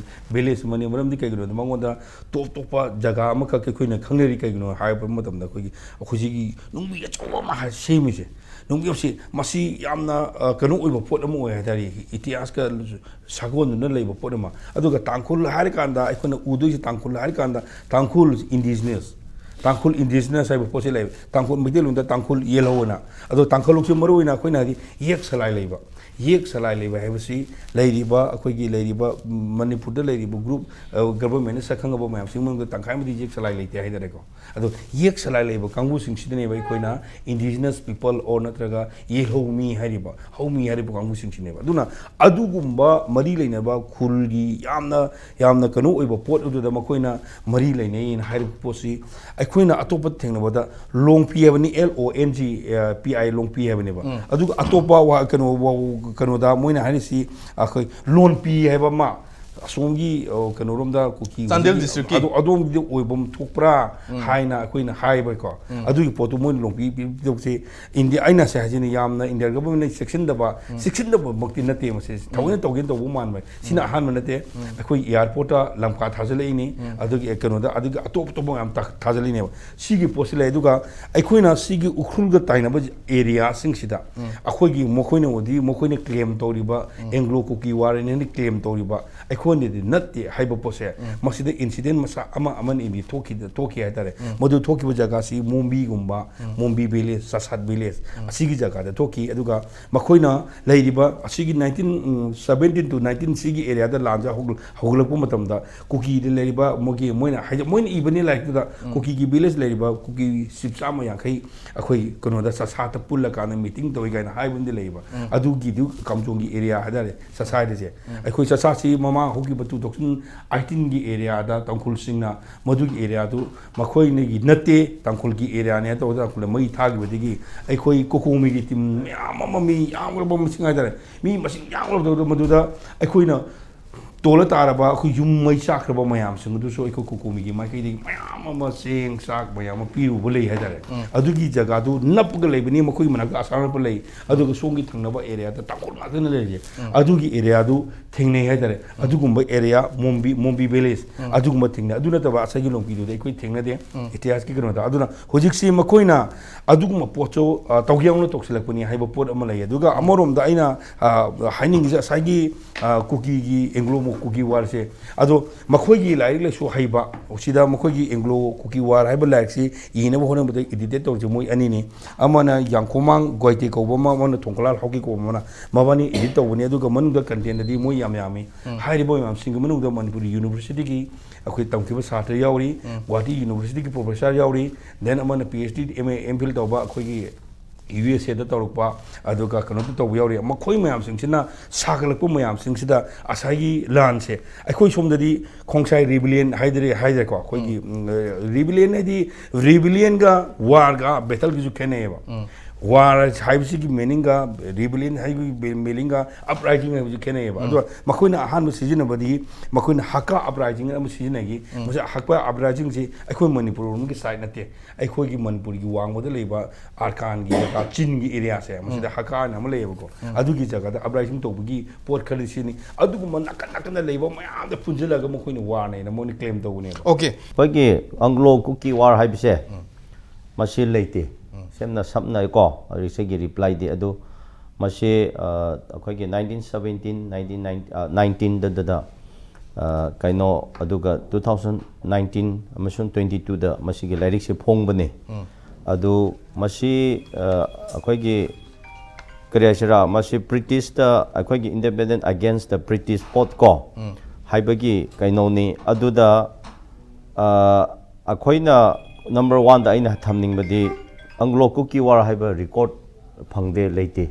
ꯚꯤꯂꯦꯖ ꯑꯃꯅꯤ꯫ ꯃꯔꯝꯗꯤ ꯀꯩꯒꯤꯅꯣꯗ ꯃꯉꯣꯟꯗ ꯇꯣꯞ ꯇꯣꯞꯄ ꯖꯒꯥ ꯑꯃꯈꯛ ꯑꯩꯈꯣꯏꯅ ꯈꯪꯅꯔꯤ꯫ ꯀꯩꯒꯤꯅꯣ ꯍꯥꯏꯕ ꯃꯇꯝꯗ ꯑꯩꯈꯣꯏꯒꯤ, ꯑꯩꯈꯣꯏ ꯁꯤꯒꯤ ꯅꯨꯡꯕꯤ ꯑꯆꯧꯕ ꯑꯃ ꯍꯥꯏ-, ꯁꯦꯝꯃꯤꯁꯦ, ꯅꯨꯡꯕꯤ ꯑꯁꯤ ꯃꯁꯤ ꯌꯥꯝꯅ, ꯑ, ꯀꯩꯅꯣ ꯑꯣꯏꯕ ꯄꯣꯠ ꯑꯃ ꯑꯣꯏ ꯍꯥꯏꯇꯥꯔꯦ, ꯏꯇꯤꯍꯥꯁꯀ ꯁꯥꯒꯣꯟꯗꯨꯅ ꯂꯩꯕ ꯄꯣꯠ ꯑꯃ꯫ ꯑꯗꯨꯒ ꯇꯥꯡꯈꯨꯜ ꯍꯥꯏꯔꯀꯥꯟꯗ ꯑꯩꯈꯣꯏꯅ ꯎꯗꯣꯏꯁꯦ, ꯇꯥꯡꯈꯨꯜ ꯍꯥꯏꯔꯀꯥꯟꯗ ꯇꯥꯡꯈꯨꯜ ꯏꯟꯗꯤꯖꯤꯅꯁ, ꯇꯥꯡꯈꯨꯜ ꯏꯟꯗꯤꯖꯤꯅꯁ ꯍꯥꯏꯕ ꯄꯣꯠꯁꯦ ꯂꯩ꯫ ꯇꯥꯡꯈꯨꯜ ꯃꯩꯇꯩꯂꯣꯟꯗ ꯇꯥꯡꯈꯨꯜ ꯌꯦꯜꯍꯧ ꯑꯅ꯫ ꯑꯗꯣ ꯇꯥꯡꯈꯨꯜ ꯂꯣꯟꯁꯦ ꯃꯔꯨ ꯑꯣꯏꯅ ꯑꯩꯈꯣꯏꯅ ꯍꯥꯏꯗꯤ ꯌꯦꯛ ꯁꯂꯥꯏ ꯂꯩꯕ꯫ ꯌꯦꯛ ꯁꯂꯥꯏ ꯂꯩꯕ ꯍꯥꯏꯕꯁꯤ ꯂꯩꯔꯤꯕ, ꯑꯩꯈꯣꯏꯒꯤ ꯂꯩꯔꯤꯕ ꯃꯅꯤꯄꯨꯔꯗ ꯂꯩꯔꯤꯕ ꯒ꯭ꯔꯨꯞ, ꯑ, ꯒꯚꯔꯟꯃꯦꯟꯠꯅ ꯁꯛꯈꯪꯉꯕ ꯃꯌꯥꯝꯁꯤꯒꯤ ꯃꯅꯨꯡꯗ ꯇꯪꯈꯥꯏ ꯑꯃꯗꯤ ꯌꯦꯛ ꯁꯂꯥꯏ ꯂꯩꯇꯦ ꯍꯥꯏꯇꯥꯔꯦꯀꯣ꯫ ꯑꯗꯣ ꯌꯦꯛ ꯁꯂꯥꯏ ꯂꯩꯕ ꯀꯥꯡꯕꯨꯁꯤꯡꯁꯤꯗꯅꯦꯕ ꯑꯩꯈꯣꯏꯅ indigenous people or ꯅꯠꯇ꯭ꯔꯒ ꯌꯦꯜꯍꯧꯃꯤ ꯍꯥꯏꯔꯤꯕ, ꯍꯧꯃꯤ ꯍꯥꯏꯔꯤꯕ ꯀꯥꯡꯕꯨꯁꯤꯡꯁꯤꯅꯦꯕ꯫ ꯑꯗꯨꯅ ꯑꯗꯨꯒꯨꯝꯕ ꯃꯔꯤ ꯂꯩꯅꯕ ꯈꯨꯜꯒꯤ ꯌꯥꯝꯅ, ꯌꯥꯝꯅ ꯀꯩꯅꯣ ꯑꯣꯏꯕ ꯄꯣꯠ ꯑꯗꯨꯗ ꯃꯈꯣꯏꯅ ꯃꯔꯤ ꯂꯩꯅꯩꯅ ꯍꯥꯏꯔꯤꯕ ꯄꯣꯠꯁꯤ ꯑꯩꯈꯣꯏꯅ ꯑꯇꯣꯞꯄ ꯊꯦꯡꯅꯕꯗ ꯂꯣꯡꯄꯤ ꯍꯥꯏꯕꯅꯤ, L O N G, ꯑ, P I, ꯂꯣꯡꯄꯤ ꯍꯥꯏꯕꯅꯦꯕ꯫ ꯑꯗꯨꯒ ꯑꯇꯣꯞꯄ ꯋꯥ-, ꯀꯩꯅꯣ, ꯋꯥ-, ꯀꯩꯅꯣꯗ ꯃꯣꯏꯅ ꯍꯥꯏꯔꯤꯁꯤ ꯑꯩꯈꯣꯏ ꯂꯣꯟꯄꯤ ꯍꯥꯏꯕ ꯑꯃ, ꯑꯁꯣꯝꯒꯤ, ꯑ, ꯀꯩꯅꯣꯔꯣꯝꯗ ꯀꯨꯀꯤ ꯆꯥꯟꯗꯦꯜ ꯍꯧꯖꯤꯛꯀꯤ district ꯀꯤ꯫ ꯑꯗꯣ-, ꯑꯗꯣꯝꯒꯤꯗꯤ ꯑꯣꯏꯐꯝ ꯊꯣꯛꯄ꯭ꯔꯥ ꯍꯥꯏꯅ ꯑꯩꯈꯣꯏꯅ ꯍꯥꯏꯕꯀꯣ꯫ ꯑꯗꯨꯒꯤ ꯄꯣꯠꯇꯨ ꯃꯣꯏꯅ ꯂꯣꯡꯄꯤ ꯄꯤꯔꯛꯄꯁꯦ ꯏꯟꯗꯤꯌꯥ, ꯑꯩꯅ ꯁꯦ ꯍꯥꯏꯁꯤꯅ ꯌꯥꯝꯅ ꯏꯟꯗꯤꯌꯥ ꯒꯚꯔꯟꯃꯦꯟꯠꯅ ꯆꯦꯛꯁꯤꯟꯗꯕ, ꯆꯦꯛꯁꯤꯟꯗꯕꯃꯛꯇꯤ ꯅꯠꯇꯦ ꯃꯁꯤ, ꯊꯑꯣꯏꯅ ꯇꯧꯒꯦꯅ ꯇꯧꯕ ꯃꯥꯟꯕ꯫ ꯁꯤꯅ ꯑꯍꯥꯟꯕ ꯅꯠꯇꯦ꯫ ꯑꯩꯈꯣꯏ ꯑꯦꯌꯥꯔꯄꯣꯔꯠꯇ ꯂꯝꯀꯥ ꯊꯥꯖꯤꯜꯂꯛꯏꯅꯤ, ꯑꯗꯨꯒꯤ ꯀꯩꯅꯣꯗ, ꯑꯗꯨꯒꯤ ꯑꯇꯣꯞ ꯑꯇꯣꯞꯄ ꯃꯌꯥꯝ ꯊꯥ-, ꯊꯥꯖꯤꯜꯂꯛꯏꯅꯦꯕ꯫ ꯁꯤꯒꯤ ꯄꯣꯠꯁꯤ ꯂꯩ꯫ ꯑꯗꯨꯒ ꯑꯩꯈꯣꯏꯅ ꯁꯤꯒꯤ ꯎꯈ꯭ꯔꯨꯜꯒ ꯇꯥꯏꯅꯕ ꯑꯦꯔꯤꯌꯥꯁꯤꯡꯁꯤꯗ ꯑꯩꯈꯣꯏꯒꯤ, ꯃꯈꯣꯏꯅꯕꯨꯗꯤ, ꯃꯈꯣꯏꯅ ꯀ꯭ꯂꯦꯝ ꯇꯧꯔꯤꯕ ꯑꯦꯡꯒ꯭ꯂꯣ ꯀꯨꯀꯤ ꯋꯥꯔꯅ ꯀ꯭ꯂꯦꯝ ꯇꯧꯔꯤꯕ, ꯑꯩꯈꯣꯏ ꯑꯩꯈꯣꯏꯅꯗꯤ ꯅꯠꯇꯦ ꯍꯥꯏꯕ ꯄꯣꯠꯁꯦ, ꯃꯁꯤꯗ incident ꯃꯆꯥ ꯑꯃ ꯑꯃꯅꯤ ꯊꯣꯛꯈꯤ, ꯊꯣꯛꯈꯤ ꯍꯥꯏꯇꯥꯔꯦ꯫ ꯃꯗꯨ ꯊꯣꯛꯈꯤꯕ ꯖꯒꯥꯁꯤ ꯃꯣꯝꯕꯤꯒꯨꯝꯕ, ꯃꯣꯝꯕꯤ village, ꯆꯥꯁꯥꯠ village, ꯑꯁꯤꯒꯤ ꯖꯒꯥꯗ ꯊꯣꯛꯈꯤ꯫ ꯑꯗꯨꯒ ꯃꯈꯣꯏꯅ ꯂꯩꯔꯤꯕ ꯑꯁꯤꯒꯤ nineteen seventeen to nineteen ꯁꯤꯒꯤ areaꯗ ꯂꯥꯟꯁꯦ ꯍꯧꯒ-, ꯍꯧꯒꯠꯂꯛꯄ ꯃꯇꯝꯗ ꯀꯨꯀꯤꯗ ꯂꯩꯔꯤꯕ ꯃꯣꯏꯒꯤ, ꯃꯣꯏꯅ ꯍꯥꯏꯗꯤ ꯃꯣꯏꯅ ꯏꯕꯅꯤ ꯂꯥꯏꯔꯤꯛꯇꯨꯗ, ꯀꯨꯀꯤꯒꯤ village ꯂꯩꯔꯤꯕ ꯀꯨꯀꯤ chief ꯆꯥꯝꯃ ꯌꯥꯡꯈꯩ ꯑꯩꯈꯣꯏ ꯀꯩꯅꯣꯗ ꯆꯥꯁꯥꯠꯇ ꯄꯨꯜꯂꯀꯥꯟꯗ meeting ꯇꯧꯏ ꯀꯥꯏꯅ ꯍꯥꯏꯕ ꯑꯃꯗꯤ ꯂꯩꯌꯦꯕ꯫ ꯑꯗꯨꯒꯤꯗꯨ ꯀꯥꯝꯖꯣꯡꯒꯤ area ꯍꯥꯏꯇꯥꯔꯦ, ꯆꯥꯁꯥꯠ ꯍꯥꯏꯁꯦ꯫ ꯑꯩꯈꯣꯏ ꯆꯥꯁꯥꯠꯁꯤ ꯃꯃꯥꯡ ꯍꯧꯈꯤꯕ two thousand eighteenꯒꯤ areaꯗ ꯇꯥꯡꯈꯨꯜꯁꯤꯡꯅ ꯃꯗꯨꯒꯤ areaꯗꯨ ꯃꯈꯣꯏꯅꯒꯤ ꯅꯠꯇꯦ, ꯇꯥꯡꯈꯨꯜꯒꯤ areaꯅꯦ ꯇꯧꯗꯅ ꯇꯥꯡꯈꯨꯜꯗ ꯃꯩ ꯊꯥꯈꯤꯕꯗꯒꯤ ꯑꯩꯈꯣꯏ ꯀꯣꯀꯣꯃꯤꯒꯤ team ꯃꯌꯥꯝ ꯑꯃ, ꯃꯤ ꯌꯥꯝꯈ꯭ꯔꯕ ꯃꯁꯤꯡ ꯍꯥꯏꯇꯥꯔꯦ, ꯃꯤ ꯃꯁꯤꯡ ꯌꯥꯝꯈ꯭ꯔꯕꯗꯨꯗ ꯃꯗꯨꯗ ꯑꯩꯈꯣꯏꯅ ꯇꯣꯜꯂ ꯇꯥꯔꯕ ꯑꯩꯈꯣꯏ ꯌꯨꯝ ꯃꯩ ꯆꯥꯛꯈ꯭ꯔꯕ ꯃꯌꯥꯝꯁꯤꯡ ꯑꯗꯨꯁꯨ ꯑꯩꯈꯣꯏ ꯀꯣꯀꯣꯃꯤꯒꯤ ꯃꯥꯏꯀꯩꯗꯒꯤ ꯃꯌꯥꯝ ꯑꯃ ꯆꯦꯡ ꯆꯥꯛ ꯃꯌꯥꯝ ꯑꯃ ꯄꯤꯔꯨꯕ ꯂꯩ ꯍꯥꯏꯇꯥꯔꯦ꯫ ꯑꯗꯨꯒꯤ ꯖꯒꯥꯗꯨ ꯅꯞꯄꯒ ꯂꯩꯕꯅꯤ, ꯃꯈꯣꯏꯒꯤ ꯃꯅꯥꯛꯇ ꯑꯁꯥꯝ ꯔꯥꯏꯐꯜ ꯂꯩ, ꯑꯗꯨꯒ ꯁꯣꯝꯒꯤ ꯊꯪꯅꯕ areaꯗ ꯇꯥꯡꯈꯨꯜ ꯉꯥꯛꯇꯅ ꯂꯩꯔꯤꯁꯦ꯫ ꯑꯗꯨꯒꯤ areaꯗꯨ ꯊꯦꯡꯅꯩ ꯍꯥꯏꯇꯥꯔꯦ꯫ ꯑꯗꯨꯒꯨꯝꯕ area, ꯃꯣꯝꯕꯤ, ꯃꯣꯝꯕꯤ village, ꯑꯗꯨꯒꯨꯝꯕ ꯊꯦꯡꯅꯩ꯫ ꯑꯗꯨ ꯅꯠꯇꯕ ꯑꯁꯥꯏꯒꯤ ꯂꯣꯡꯄꯤꯗꯨꯗ ꯑꯩꯈꯣꯏ ꯊꯦꯡꯅꯗꯦ, ꯏꯇꯤꯍꯥꯁꯀꯤ ꯀꯩꯅꯣꯗ꯫ ꯑꯗꯨꯅ ꯍꯧꯖꯤꯛꯁꯤ ꯃꯈꯣꯏꯅ ꯑꯗꯨꯒꯨꯝꯕ ꯄꯣꯠꯁꯨ, ꯑ, ꯇꯧꯒꯦ ꯌꯥꯎꯅ ꯇꯧꯁꯤꯜꯂꯛꯄꯅꯤ ꯍꯥꯏꯕ ꯄꯣꯠ ꯑꯃ ꯂꯩ꯫ ꯑꯗꯨꯒ ꯑꯃꯔꯣꯝꯗ ꯑꯩꯅ, ꯑ, ꯍꯥꯏꯅꯤꯡꯉꯤꯁꯦ ꯉꯁꯥꯏꯒꯤ, ꯑ, ꯀꯨꯀꯤꯒꯤ, Anglo ꯀꯨꯀꯤ warꯁꯦ, ꯑꯗꯣ ꯃꯈꯣꯏꯒꯤ ꯂꯥꯏꯔꯤꯛ ꯂꯥꯏꯁꯨ ꯍꯩꯕ, ꯁꯤꯗ ꯃꯈꯣꯏꯒꯤ Anglo ꯀꯨꯀꯤ war ꯍꯥꯏꯕ ꯂꯥꯏꯔꯤꯛꯁꯤ ꯏꯅꯕ ꯍꯣꯠꯅꯕꯗ edited ꯇꯧꯔꯤꯁꯦ ꯃꯣꯏ ꯑꯅꯤꯅꯤ꯫ ꯑꯃꯅ ꯌꯥꯡꯈꯣꯃꯥꯡ ꯒꯣꯏꯇꯦ ꯀꯧꯕ ꯑꯃ, ꯑꯃꯅ ꯊꯣꯡꯀꯂꯥꯜ ꯍꯥꯎꯀꯤ ꯀꯧꯕ ꯑꯃꯅ, ꯃꯕꯥꯅꯤ edit ꯇꯧꯕꯅꯤ꯫ ꯑꯗꯨꯒ ꯃꯅꯨꯡꯗ contentꯗꯗꯤ ꯃꯣꯏ ꯌꯥꯝ ꯌꯥꯝꯃꯤ꯫ ꯍꯥꯏꯔꯤꯕ ꯃꯌꯥꯝꯁꯤꯡꯒꯤ ꯃꯅꯨꯡꯗ ꯃꯅꯤꯄꯨꯔꯤ universityꯒꯤ ꯑꯩꯈꯣꯏ ꯇꯝꯈꯤꯕ ꯁꯥꯇ꯭ꯔ ꯌꯥꯎꯔꯤ, ꯒꯨꯋꯥꯍꯥꯇꯤ universityꯒꯤ professor ꯌꯥꯎꯔꯤ, then ꯑꯃꯅ PhD, MA, MPhil ꯇꯧꯕ ꯑꯩꯈꯣꯏꯒꯤ USAꯗ ꯇꯧꯔꯛꯄ, ꯑꯗꯨꯒ ꯀꯩꯅꯣꯗ ꯇꯧꯕ ꯌꯥꯎꯔꯤ꯫ ꯃꯈꯣꯏ ꯃꯌꯥꯝꯁꯤꯡꯁꯤꯅ ꯁꯥꯒꯠꯂꯛꯄ ꯃꯌꯥꯝꯁꯤꯡꯁꯤꯗ ꯉꯁꯥꯏꯒꯤ ꯂꯥꯟꯁꯦ ꯑꯩꯈꯣꯏ ꯁꯣꯝꯗꯗꯤ ꯈꯣꯡꯁꯥꯏ rebellion ꯍꯥꯏꯗꯔꯦ ꯍꯥꯏꯗ꯭ꯔꯦꯀꯣ, ꯑꯩꯈꯣꯏꯒꯤ, ꯎꯝ, rebellion ꯍꯥꯏꯗꯤ rebellionꯒ warꯒ battleꯒꯤꯁꯨ ꯈꯦꯠꯅꯩꯌꯦꯕ꯫ War ꯍꯥꯏꯕꯁꯤꯒꯤ meaningꯒ rebellion ꯍꯥꯏꯕꯒꯤ meaningꯒ uprising ꯍꯥꯏꯕꯁꯤ ꯈꯦꯠꯅꯩꯌꯦꯕ꯫ ꯑꯗꯨꯒ ꯃꯈꯣꯏꯅ ꯑꯍꯥꯟꯕ ꯁꯤꯖꯤꯟꯅꯕꯗꯤ ꯃꯈꯣꯏꯅ Hakka uprising ꯑꯃ ꯁꯤꯖꯤꯟꯅꯈꯤ꯫ ꯃꯁꯤ Hakka uprisingꯁꯤ ꯑꯩꯈꯣꯏ ꯃꯅꯤꯄꯨꯔ ꯂꯣꯝꯒꯤ side ꯅꯠꯇꯦ, ꯑꯩꯈꯣꯏꯒꯤ ꯃꯅꯤꯄꯨꯔꯒꯤ ꯋꯥꯡꯃꯗ ꯂꯩꯕ ꯑꯔꯀꯥꯟꯒꯤ ꯖꯒꯥ, ꯆꯤꯟꯒꯤ areaꯁꯦ, ꯃꯁꯤꯗ Hakka ꯍꯥꯏꯅ ꯑꯃ ꯂꯩꯌꯦꯕꯀꯣ, ꯑꯗꯨꯒꯤ ꯖꯒꯥꯗ uprising ꯇꯧꯕꯒꯤ ꯄꯣꯠ ꯈꯔꯗꯤ ꯁꯤꯅꯤ꯫ ꯑꯗꯨꯒꯨꯝꯕ ꯅꯥꯀꯟ ꯅꯥꯀꯟꯗ ꯂꯩꯕ ꯃꯌꯥꯝꯗ ꯄꯨꯟꯁꯤꯜꯂꯒ ꯃꯈꯣꯏꯅ warꯅꯦꯅ ꯃꯣꯏꯅ claim ꯇꯧꯕꯅꯦꯕ꯫ OK꯫ ꯑꯩꯈꯣꯏꯒꯤ Anglo Kuki War ꯍꯥꯏꯕꯁꯦ ꯃꯁꯤ ꯂꯩꯇꯦ꯫ ꯁꯝꯅ, ꯁꯝꯅ ꯀꯣ, ꯍꯧꯖꯤꯛꯁꯤꯒꯤ replyꯗꯤ ꯑꯗꯨ ꯃꯁꯤ, ꯑ, ꯑꯩꯈꯣꯏꯒꯤ nineteen seventeen, nineteen ninety, ꯑ, nineteenꯗ, ꯗꯗ ꯑ, ꯀꯩꯅꯣ, ꯑꯗꯨꯒ two thousand nineteen ꯑꯃꯁꯨꯡ twenty twoꯗ ꯃꯁꯤꯒꯤ ꯂꯥꯏꯔꯤꯛꯁꯦ ꯐꯣꯡꯕꯅꯤ꯫ ꯑꯗꯨ ꯃꯁꯤ, ꯑ, ꯑꯩꯈꯣꯏꯒꯤ ꯀꯔꯤ ꯍꯥꯏꯁꯤꯔꯥ, ꯃꯁꯤ ꯕ꯭ꯔꯤꯇꯤꯁꯇ ꯑꯩꯈꯣꯏꯒꯤ Independent Against the British Pot ꯀꯣ ꯍꯥꯏꯕꯒꯤ ꯀꯩꯅꯣꯅꯤ꯫ ꯑꯗꯨꯗ, ꯑ, ꯑꯩꯈꯣꯏꯅ number oneꯗ ꯑꯩꯅ ꯊꯝꯅꯤꯡꯕꯗꯤ Anglo Kuki War ꯍꯥꯏꯕ record ꯐꯪꯗꯦ, ꯂꯩꯇꯦ꯫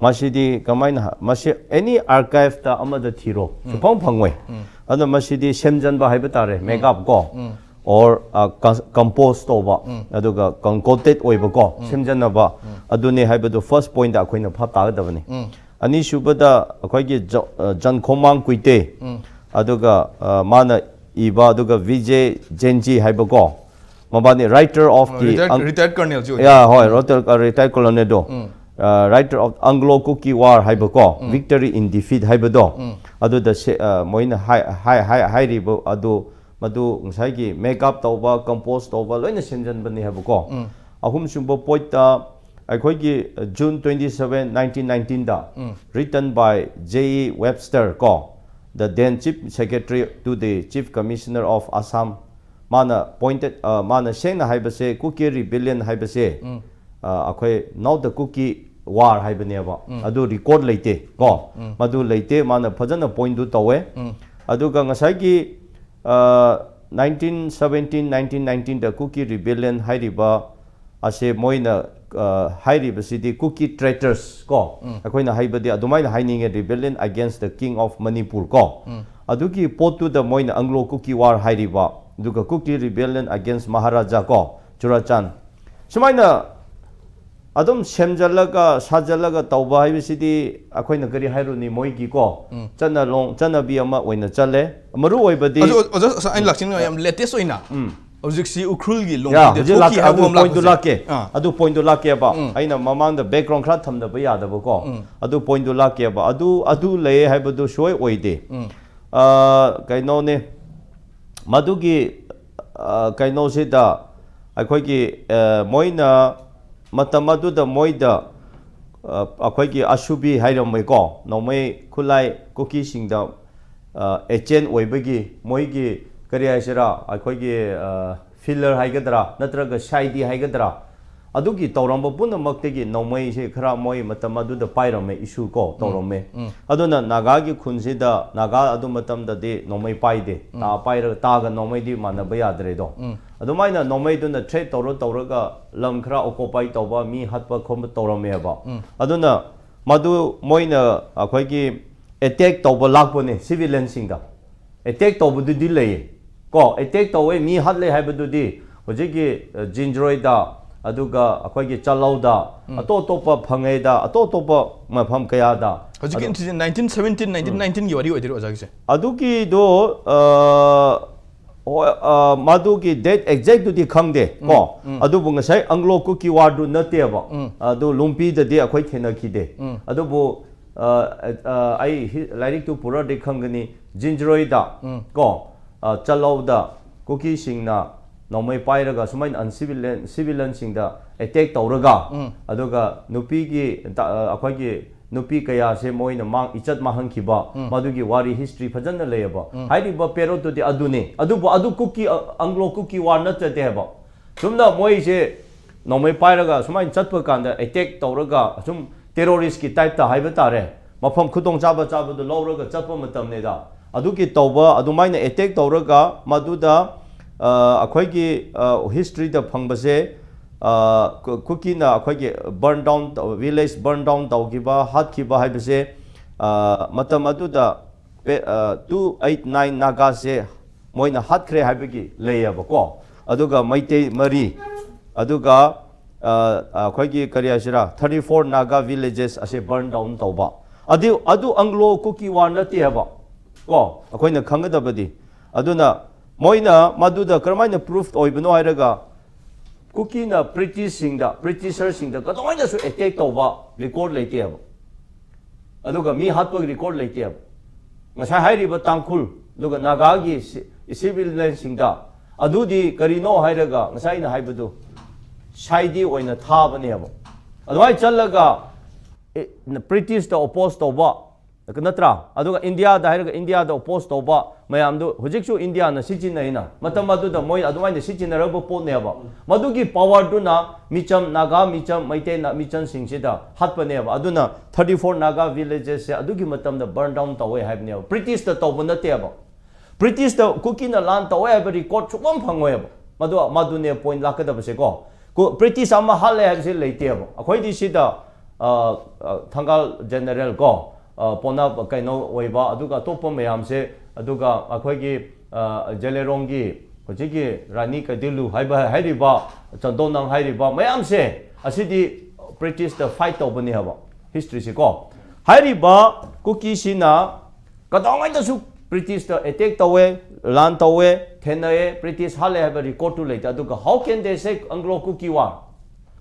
ꯃꯁꯤꯗꯤ ꯀꯃꯥꯏꯅ ꯍ-, ꯃꯁꯤ any archiveꯇ ꯑꯃꯗ ꯊꯤꯔꯣ, ꯁꯨꯐꯪ ꯐꯪꯉꯣꯏ꯫ ꯑꯗꯨꯅ ꯃꯁꯤꯗꯤ ꯁꯦꯝꯖꯟꯕ ꯍꯥꯏꯕ ꯇꯥꯔꯦ, make up ꯀꯣ, or, ꯑ, ꯀ-, compose ꯇꯧꯕ, ꯑꯗꯨꯒ concocted ꯑꯣꯏꯕꯀꯣ, ꯁꯦꯝꯖꯟꯅꯕ, ꯑꯗꯨꯅꯤ ꯍꯥꯏꯕꯗꯨ first pointꯇ ꯑꯩꯈꯣꯏꯅ ꯚꯥꯞ ꯇꯥꯒꯗꯕꯅꯤ꯫ ꯑꯅꯤꯁꯨꯕꯗ ꯑꯩꯈꯣꯏꯒꯤ ꯖ-, ꯑ, ꯖꯟꯈꯣꯃꯥꯡ ꯀꯨꯏꯇꯦ, ꯑꯗꯨꯒ, ꯑ, ꯃꯥꯅ ꯏꯕ, ꯑꯗꯨꯒ ꯕꯤ ꯖꯦ ꯖꯦꯟꯖꯤ ꯍꯥꯏꯕꯀꯣ, ꯃꯕꯥꯅꯤ writer of the retired, Ang-, retired colonelꯁꯨ ꯑꯣꯏꯗꯣꯏꯅꯤ꯫ Yeah, ꯍꯣꯏ, retired, retired colonelꯗꯣ꯫ Writer of Anglo Kuki War ꯍꯥꯏꯕꯀꯣ, Victory in Defeat ꯍꯥꯏꯕꯗꯣ, ꯑꯗꯨꯗ ꯁꯦ-, ꯑ, ꯃꯣꯏꯅ ꯍꯥꯏ-, ꯍꯥꯏ-, ꯍꯥꯏ-, ꯍꯥꯏꯔꯤꯕ ꯑꯗꯨ, ꯃꯗꯨ ꯉꯁꯥꯏꯒꯤ make up ꯇꯧꯕ, compose ꯇꯧꯕ, ꯂꯣꯏꯅ ꯁꯦꯝꯖꯟꯕꯅꯤ ꯍꯥꯏꯕꯀꯣ꯫ ꯑꯍꯨꯝꯁꯨꯕ pointꯇ ꯑꯩꯈꯣꯏꯒꯤ June twenty seven, nineteen nineteenꯗ, written by J E Webster ꯀꯣ, the then Chief Secretary to the Chief Commissioner of Assam, ꯃꯥꯅ pointed, ꯑ, ꯃꯥꯅ ꯁꯦꯡꯅ ꯍꯥꯏꯕꯁꯦ, Kuki Rebellion ꯍꯥꯏꯕꯁꯦ, ꯑ, ꯑꯩꯈꯣꯏ not the Kuki War ꯍꯥꯏꯕꯅꯦꯕ꯫ ꯑꯗꯨ record ꯂꯩꯇꯦ ꯀꯣ꯫ ꯃꯗꯨ ꯂꯩꯇꯦ, ꯃꯥꯅ ꯐꯖꯅ pointꯗꯨ ꯇꯧꯋꯦ꯫ ꯑꯗꯨꯒ ꯉꯁꯥꯏꯒꯤ, ꯑ, nineteen seventeen, nineteen nineteenꯗ Kuki Rebellion ꯍꯥꯏꯔꯤꯕ ꯑꯁꯦ ꯃꯣꯏꯅ, ꯑ, ꯍꯥꯏꯔꯤꯕꯁꯤꯗꯤ Kuki traitors ꯀꯣ, ꯑꯩꯈꯣꯏꯅ ꯍꯥꯏꯕꯗꯤ ꯑꯗꯨꯃꯥꯏꯅ ꯍꯥꯏꯅꯤꯡꯉꯦ, Rebellion Against the King of Manipur ꯀꯣ, ꯑꯗꯨꯒꯤ ꯄꯣꯠꯇꯨꯗ ꯃꯣꯏꯅ Anglo Kuki War ꯍꯥꯏꯔꯤꯕ, ꯑꯗꯨꯒ Kuki Rebellion Against Maharaja ꯀꯣ, Churachandpur, ꯁꯨꯃꯥꯏꯅ ꯑꯗꯨꯝ ꯁꯦꯝꯖꯜꯂꯒ ꯁꯥꯖꯜꯂꯒ ꯇꯧꯕ ꯍꯥꯏꯕꯁꯤꯗꯤ ꯑꯩꯈꯣꯏꯅ ꯀꯔꯤ ꯍꯥꯏꯔꯨꯅꯤ, ꯃꯣꯏꯒꯤ ꯀꯣ, ꯆꯠꯅꯂꯣꯡ, ꯆꯠꯅꯕꯤ ꯑꯃ ꯑꯣꯏꯅ ꯆꯠꯂꯦ꯫ ꯃꯔꯨ ꯑꯣꯏꯕꯗꯤ ꯑꯗꯨ ꯑꯣꯖꯥ, ꯑꯩꯅ ꯂꯥꯛꯆꯅꯤꯡꯉꯤ ꯌꯥꯝ latest ꯑꯣꯏꯅ ꯍꯧꯖꯤꯛꯁꯤ ꯎꯈ꯭ꯔꯨꯜꯒꯤ ꯌꯥ, ꯂꯣꯡꯕꯤꯗ ꯍꯧꯖꯤꯛ ꯊꯣꯛꯈꯤ ꯂꯥꯛ-, ꯍꯥꯏꯕ ꯑꯗꯨ ꯑꯃ pointꯗꯨ ꯂꯥꯛꯄꯁꯦ꯫ ꯂꯥꯛꯀꯦ꯫ ꯑꯥ꯫ ꯑꯗꯨ pointꯗꯨ ꯂꯥꯛꯀꯦꯕ꯫ ꯑꯩꯅ ꯃꯃꯥꯡꯗ background ꯈꯔ ꯊꯝꯗꯕ ꯌꯥꯗꯕꯀꯣ꯫ ꯑꯗꯨ pointꯗꯨ ꯂꯥꯛꯀꯦꯕ꯫ ꯑꯗꯨ, ꯑꯗꯨ ꯂꯩ ꯍꯥꯏꯕꯗꯨ ꯁꯣꯏ ꯑꯣꯏꯗꯦ꯫ ꯑ, ꯀꯩꯅꯣꯅꯦ, ꯃꯗꯨꯒꯤ, ꯑ, ꯀꯩꯅꯣꯁꯤꯗ ꯑꯩꯈꯣꯏꯒꯤ, ꯑ, ꯃꯣꯏꯅ ꯃꯇꯝ ꯑꯗꯨꯗ ꯃꯣꯏꯗ, ꯑ, ꯑꯩꯈꯣꯏꯒꯤ ꯑꯁꯨꯕꯤ ꯍꯥꯏꯔꯝꯃꯦꯀꯣ, ꯅꯣꯡꯃꯩ ꯈꯨꯠꯂꯥꯏ ꯀꯨꯀꯤꯁꯤꯡꯗ ꯑꯦꯖꯦꯟ ꯑꯣꯏꯕꯒꯤ ꯃꯣꯏꯒꯤ ꯀꯔꯤ ꯍꯥꯏꯁꯤꯔꯥ, ꯑꯩꯈꯣꯏꯒꯤ ꯐꯤꯂꯔ ꯍꯥꯏꯒꯗ꯭ꯔꯥ ꯅꯠꯇ꯭ꯔꯒ ꯁꯥꯏꯗꯤ ꯍꯥꯏꯒꯗ꯭ꯔꯥ, ꯑꯗꯨꯒꯤ ꯇꯧꯔꯝꯕ ꯄꯨꯝꯅꯃꯛꯇꯒꯤ ꯅꯣꯡꯃꯩꯁꯦ ꯈꯔ ꯃꯣꯏ ꯃꯇꯝ ꯑꯗꯨꯗ ꯄꯥꯏꯔꯝꯃꯦ, ꯏꯁꯨ ꯀꯣ ꯇꯧꯔꯝꯃꯦ꯫ ꯑꯗꯨꯅ ꯅꯥꯒꯥꯒꯤ ꯈꯨꯟꯁꯤꯗ ꯅꯥꯒꯥ ꯑꯗꯨ ꯃꯇꯝꯗꯗꯤ ꯅꯣꯡꯃꯩ ꯄꯥꯏꯗꯦ꯫ ꯇꯥ ꯄꯥꯏꯔꯒ, ꯇꯥꯒ ꯅꯣꯡꯃꯩꯗꯤ ꯃꯥꯟꯅꯕ ꯌꯥꯗ꯭ꯔꯦꯗꯣ꯫ ꯑꯗꯨꯃꯥꯏꯅ ꯅꯣꯡꯃꯩꯗꯨꯅ ꯊ꯭ꯔꯦꯠ ꯇꯧꯔ ꯇꯧꯔꯒ ꯂꯝ ꯈꯔ ꯑꯣꯀꯨꯄꯥꯏ ꯇꯧꯕ, ꯃꯤ ꯍꯥꯠꯄ ꯈꯣꯠꯄ ꯇꯧꯔꯝꯃꯦꯕ꯫ ꯑꯗꯨꯅ ꯃꯗꯨ ꯃꯣꯏꯅ ꯑꯩꯈꯣꯏꯒꯤ ꯑꯦꯇꯦꯛ ꯇꯧꯕ ꯂꯥꯛꯄꯅꯦ ꯁꯤꯚꯤꯂꯤꯌꯟꯁꯤꯡꯗ꯫ ꯑꯦꯇꯦꯛ ꯇꯧꯕꯗꯨꯗꯤ ꯂꯩꯌꯦ ꯀꯣ, ꯑꯦꯇꯦꯛ ꯇꯧꯋꯦ, ꯃꯤ ꯍꯥꯠꯂꯦ ꯍꯥꯏꯕꯗꯨꯗꯤ ꯍꯧꯖꯤꯛꯀꯤ, ꯑ, ꯖꯤꯟꯖ꯭ꯔꯣꯏꯗ, ꯑꯗꯨꯒ ꯑꯩꯈꯣꯏꯒꯤ ꯆꯂꯧꯗ, ꯑꯇꯣꯞ ꯑꯇꯣꯞꯄ ꯐꯪꯉꯩꯗ, ꯑꯇꯣꯞ ꯑꯇꯣꯞꯄ ꯃꯐꯝ ꯀꯌꯥꯗ꯫ ꯍꯧꯖꯤꯛꯀꯤ incident nineteen seventeen, nineteen nineteenꯒꯤ ꯋꯥꯔꯤ ꯑꯣꯏꯗꯣꯏꯔꯣ ꯑꯣꯖꯥꯒꯤꯁꯦ? ꯑꯗꯨꯒꯤꯗꯣ, ꯑ, ꯍꯣꯏ, ꯑ, ꯃꯗꯨꯒꯤ ꯗꯦꯠ ꯑꯦꯛꯖꯦꯛꯇꯨꯗꯤ ꯈꯪꯗꯦ ꯀꯣ꯫ ꯑꯗꯨꯕꯨ ꯉꯁꯥꯏ ꯑꯪꯒ꯭ꯂꯣ ꯀꯨꯀꯤ ꯋꯥꯔꯗꯨ ꯅꯠꯇꯦꯕ꯫ ꯑꯗꯨ ꯂꯨꯝꯄꯤꯗꯗꯤ ꯑꯩꯈꯣꯏ ꯊꯦꯡꯅꯈꯤꯗꯦ꯫ ꯑꯗꯨꯕꯨ, ꯑ, ꯑ, ꯑꯩ ꯍꯤ-, ꯂꯥꯏꯔꯤꯛꯇꯨ ꯄꯨꯔꯗꯤ ꯈꯪꯒꯅꯤ꯫ ꯖꯤꯟꯖ꯭ꯔꯣꯏꯗ ꯀꯣ, ꯑ, ꯆꯂꯧꯗ ꯀꯨꯀꯤꯁꯤꯡꯅ ꯅꯣꯡꯃꯩ ꯄꯥꯏꯔꯒ ꯁꯨꯃꯥꯏꯅ ꯑꯟꯁꯤꯚꯤꯂꯤꯌꯟ, ꯁꯤꯚꯤꯂꯤꯌꯟꯁꯤꯡꯗ ꯑꯦꯇꯦꯛ ꯇꯧꯔꯒ, ꯑꯗꯨꯒ ꯅꯨꯄꯤꯒꯤ ꯇ-, ꯑ, ꯑꯩꯈꯣꯏꯒꯤ ꯅꯨꯄꯤ ꯀꯌꯥꯁꯦ ꯃꯣꯏꯅ ꯃꯥꯡ-, ꯏꯆꯠ ꯃꯥꯡꯍꯟꯈꯤꯕ, ꯃꯗꯨꯒꯤ ꯋꯥꯔꯤ ꯍꯤꯁꯇ꯭ꯔꯤ ꯐꯖꯅ ꯂꯩꯌꯦꯕ꯫ ꯍꯥꯏꯔꯤꯕ ꯄꯦꯔꯣꯠꯇꯨꯗꯤ ꯑꯗꯨꯅꯤ꯫ ꯑꯗꯨꯕꯨ ꯑꯗꯨ ꯀꯨꯀꯤ, ꯑ, ꯑꯪꯒ꯭ꯂꯣ ꯀꯨꯀꯤ ꯋꯥꯔ ꯅꯠꯆꯗꯦ ꯍꯥꯏꯕ꯫ ꯆꯨꯝꯅ ꯃꯣꯏꯁꯦ ꯅꯣꯡꯃꯩ ꯄꯥꯏꯔꯒ ꯁꯨꯃꯥꯏꯅ ꯆꯠꯄ ꯀꯥꯟꯗ ꯑꯦꯇꯦꯛ ꯇꯧꯔꯒ ꯑꯁꯨꯝ ꯇꯦꯔꯣꯔꯤꯁꯀꯤ ꯇꯥꯏꯞꯇ ꯍꯥꯏꯕ ꯇꯥꯔꯦ, ꯃꯐꯝ ꯈꯨꯗꯣꯡꯆꯥꯕ ꯆꯥꯕꯗꯨ ꯂꯧꯔꯒ ꯆꯠꯄ ꯃꯇꯝꯅꯤꯗ꯫ ꯑꯗꯨꯒꯤ ꯇꯧꯕ, ꯑꯗꯨꯃꯥꯏꯅ ꯑꯦꯇꯦꯛ ꯇꯧꯔꯒ ꯃꯗꯨꯗ, ꯑ, ꯑꯩꯈꯣꯏꯒꯤ, ꯑ, ꯍꯤꯁꯇ꯭ꯔꯤꯗ ꯐꯪꯕꯁꯦ, ꯑ, ꯀꯨ-, ꯀꯨꯀꯤꯅ ꯑꯩꯈꯣꯏꯒꯤ ꯕꯔꯟ ꯗꯥꯎꯟ ꯇꯧ-, ꯚꯤꯂꯦꯖ ꯕꯔꯟ ꯗꯥꯎꯟ ꯇꯧꯈꯤꯕ, ꯍꯥꯠꯈꯤꯕ ꯍꯥꯏꯕꯁꯦ, ꯑ, ꯃꯇꯝ ꯑꯗꯨꯗ ꯄꯦ-, ꯑ, two eight nine ꯅꯥꯒꯥꯁꯦ ꯃꯣꯏꯅ ꯍꯥꯠꯈ꯭ꯔꯦ ꯍꯥꯏꯕꯒꯤ ꯂꯩꯌꯦꯕꯀꯣ꯫ ꯑꯗꯨꯒ ꯃꯩꯇꯩ ꯃꯔꯤ, ꯑꯗꯨꯒ, ꯑ, ꯑꯩꯈꯣꯏꯒꯤ ꯀꯔꯤ ꯍꯥꯏꯁꯤꯔꯥ, thirty four Naga villages ꯑꯁꯦ ꯕꯔꯟ ꯗꯥꯎꯟ ꯇꯧꯕ꯫ ꯑꯗꯨ, ꯑꯗꯨ ꯑꯪꯒ꯭ꯂꯣ ꯀꯨꯀꯤ ꯋꯥꯔ ꯅꯠꯇꯦ ꯍꯥꯏꯕ ꯀꯣ, ꯑꯩꯈꯣꯏꯅ ꯈꯪꯒꯗꯕꯗꯤ꯫ ꯑꯗꯨꯅ ꯃꯣꯏꯅ ꯃꯗꯨꯗ ꯀꯔꯝꯍꯥꯏꯅ ꯄ꯭ꯔꯨꯐ ꯑꯣꯏꯕꯅꯣ ꯍꯥꯏꯔꯒ, ꯀꯨꯀꯤꯅ ꯕ꯭ꯔꯤꯇꯤꯁꯁꯤꯡꯗ, ꯕ꯭ꯔꯤꯇꯤꯁꯔꯁꯤꯡꯗ ꯀꯩꯗꯧꯉꯩꯗꯁꯨ ꯑꯦꯇꯦꯛ ꯇꯧꯕ ꯔꯦꯀꯣꯔꯗ ꯂꯩꯇꯦꯕ꯫ ꯑꯗꯨꯒ ꯃꯤ ꯍꯥꯠꯄꯒꯤ ꯔꯦꯀꯣꯔꯗ ꯂꯩꯇꯦꯕ꯫ ꯉꯁꯥꯏ ꯍꯥꯏꯔꯤꯕ ꯇꯥꯡꯈꯨꯜ, ꯑꯗꯨꯒ ꯅꯥꯒꯥꯒꯤ ꯁꯤ-, ꯁꯤꯚꯤꯂꯤꯌꯟꯁꯤꯡꯗ, ꯑꯗꯨꯗꯤ ꯀꯔꯤꯅꯣ ꯍꯥꯏꯔꯒ, ꯉꯁꯥꯏ ꯑꯩꯅ ꯍꯥꯏꯕꯗꯨ, ꯁꯥꯏꯗꯤ ꯑꯣꯏꯅ ꯊꯥꯕꯅꯦꯕ꯫ ꯑꯗꯨꯃꯥꯏꯅ ꯆꯠꯂꯒ, ꯑꯦ, ꯕ꯭ꯔꯤꯇꯤꯁꯇ ꯑꯣꯄꯣꯖ ꯇꯧꯕ, ꯅꯠꯇ꯭ꯔꯥ? ꯑꯗꯨꯒ ꯏꯟꯗꯤꯌꯥꯗ ꯍꯥꯏꯔꯒ ꯏꯟꯗꯤꯌꯥꯗ ꯑꯣꯄꯣꯁ ꯇꯧꯕ ꯃꯌꯥꯝꯗꯨ ꯍꯧꯖꯤꯛꯁꯨ ꯏꯟꯗꯤꯌꯥꯅ ꯁꯤꯖꯤꯟꯅꯩꯅ, ꯃꯇꯝ ꯑꯗꯨꯗ ꯃꯣꯏ ꯑꯗꯨꯃꯥꯏꯅ ꯁꯤꯖꯤꯟꯅꯔꯕ ꯄꯣꯠꯅꯦꯕ꯫ ꯃꯗꯨꯒꯤ ꯄꯋꯥꯔꯗꯨꯅ ꯃꯤꯆꯝ, ꯅꯥꯒꯥ ꯃꯤꯆꯝ, ꯃꯩꯇꯩ ꯅ-, ꯃꯤꯆꯝꯁꯤꯡꯁꯤꯗ ꯍꯥꯠꯄꯅꯦꯕ꯫ ꯑꯗꯨꯅ thirty four Naga villagesꯁꯦ ꯑꯗꯨꯒꯤ ꯃꯇꯝꯗ burn down ꯇꯧꯋꯦ ꯍꯥꯏꯕꯅꯦꯕ꯫ ꯕ꯭ꯔꯤꯇꯤꯁꯇ ꯇꯧꯕ ꯅꯠꯇꯦꯕ꯫ ꯕ꯭ꯔꯤꯇꯤꯁꯇ ꯀꯨꯀꯤꯅ ꯂꯥꯟ ꯇꯧꯋꯦ ꯍꯥꯏꯕ ꯔꯦꯀꯣꯔꯗ ꯁꯨꯡꯐꯪ ꯐꯪꯉꯣꯏꯕ꯫ ꯃꯗꯨ, ꯃꯗꯨꯅꯦ ꯄꯣꯏꯟ ꯂꯥꯛꯀꯗꯕꯁꯦꯀꯣ꯫ ꯀꯣ-, ꯕ꯭ꯔꯤꯇꯤꯁ ꯑꯃ ꯍꯥꯠꯂꯦ ꯍꯥꯏꯕꯁꯦ ꯂꯩꯇꯦꯕ꯫ ꯑꯩꯈꯣꯏꯗꯤ ꯁꯤꯗ, ꯑ, ꯑ, ꯊꯪꯒꯥꯜ ꯖꯦꯅꯔꯦꯜ ꯀꯣ, ꯑ, ꯄꯣꯅꯥ ꯀꯩꯅꯣ ꯑꯣꯏꯕ, ꯑꯗꯨꯒ ꯑꯇꯣꯞꯄ ꯃꯌꯥꯝꯁꯦ, ꯑꯗꯨꯒ ꯑꯩꯈꯣꯏꯒꯤ, ꯑ, ꯖꯦꯂꯦꯔꯣꯡꯒꯤ ꯍꯧꯖꯤꯛꯀꯤ ꯔꯥꯅꯤ ꯀꯩꯗꯤꯂꯨ ꯍꯥꯏꯕ, ꯍꯥꯏꯔꯤꯕ, ꯆꯟꯗꯣꯅꯪ ꯍꯥꯏꯔꯤꯕ ꯃꯌꯥꯝꯁꯦ, ꯑꯁꯤꯗꯤ ꯕ꯭ꯔꯤꯇꯤꯁꯇ ꯐꯥꯏꯠ ꯇꯧꯕꯅꯦ ꯍꯥꯏꯕ ꯍꯤꯁꯇ꯭ꯔꯤꯁꯤꯀꯣ꯫ ꯍꯥꯏꯔꯤꯕ ꯀꯨꯀꯤꯁꯤꯅ ꯀꯩꯗꯧꯉꯩꯗꯁꯨ ꯕ꯭ꯔꯤꯇꯤꯁꯇ ꯑꯦꯇꯦꯛ ꯇꯧꯋꯦ, ꯂꯥꯟ ꯇꯧꯋꯦ, ꯊꯦꯡꯅꯩꯌꯦ, ꯕ꯭ꯔꯤꯇꯤꯁ ꯍꯥꯠꯂꯦ ꯍꯥꯏꯕ ꯔꯦꯀꯣꯔꯗꯇꯨ ꯂꯩꯇꯦ꯫ ꯑꯗꯨꯒ how can they say Anglo Kuki war?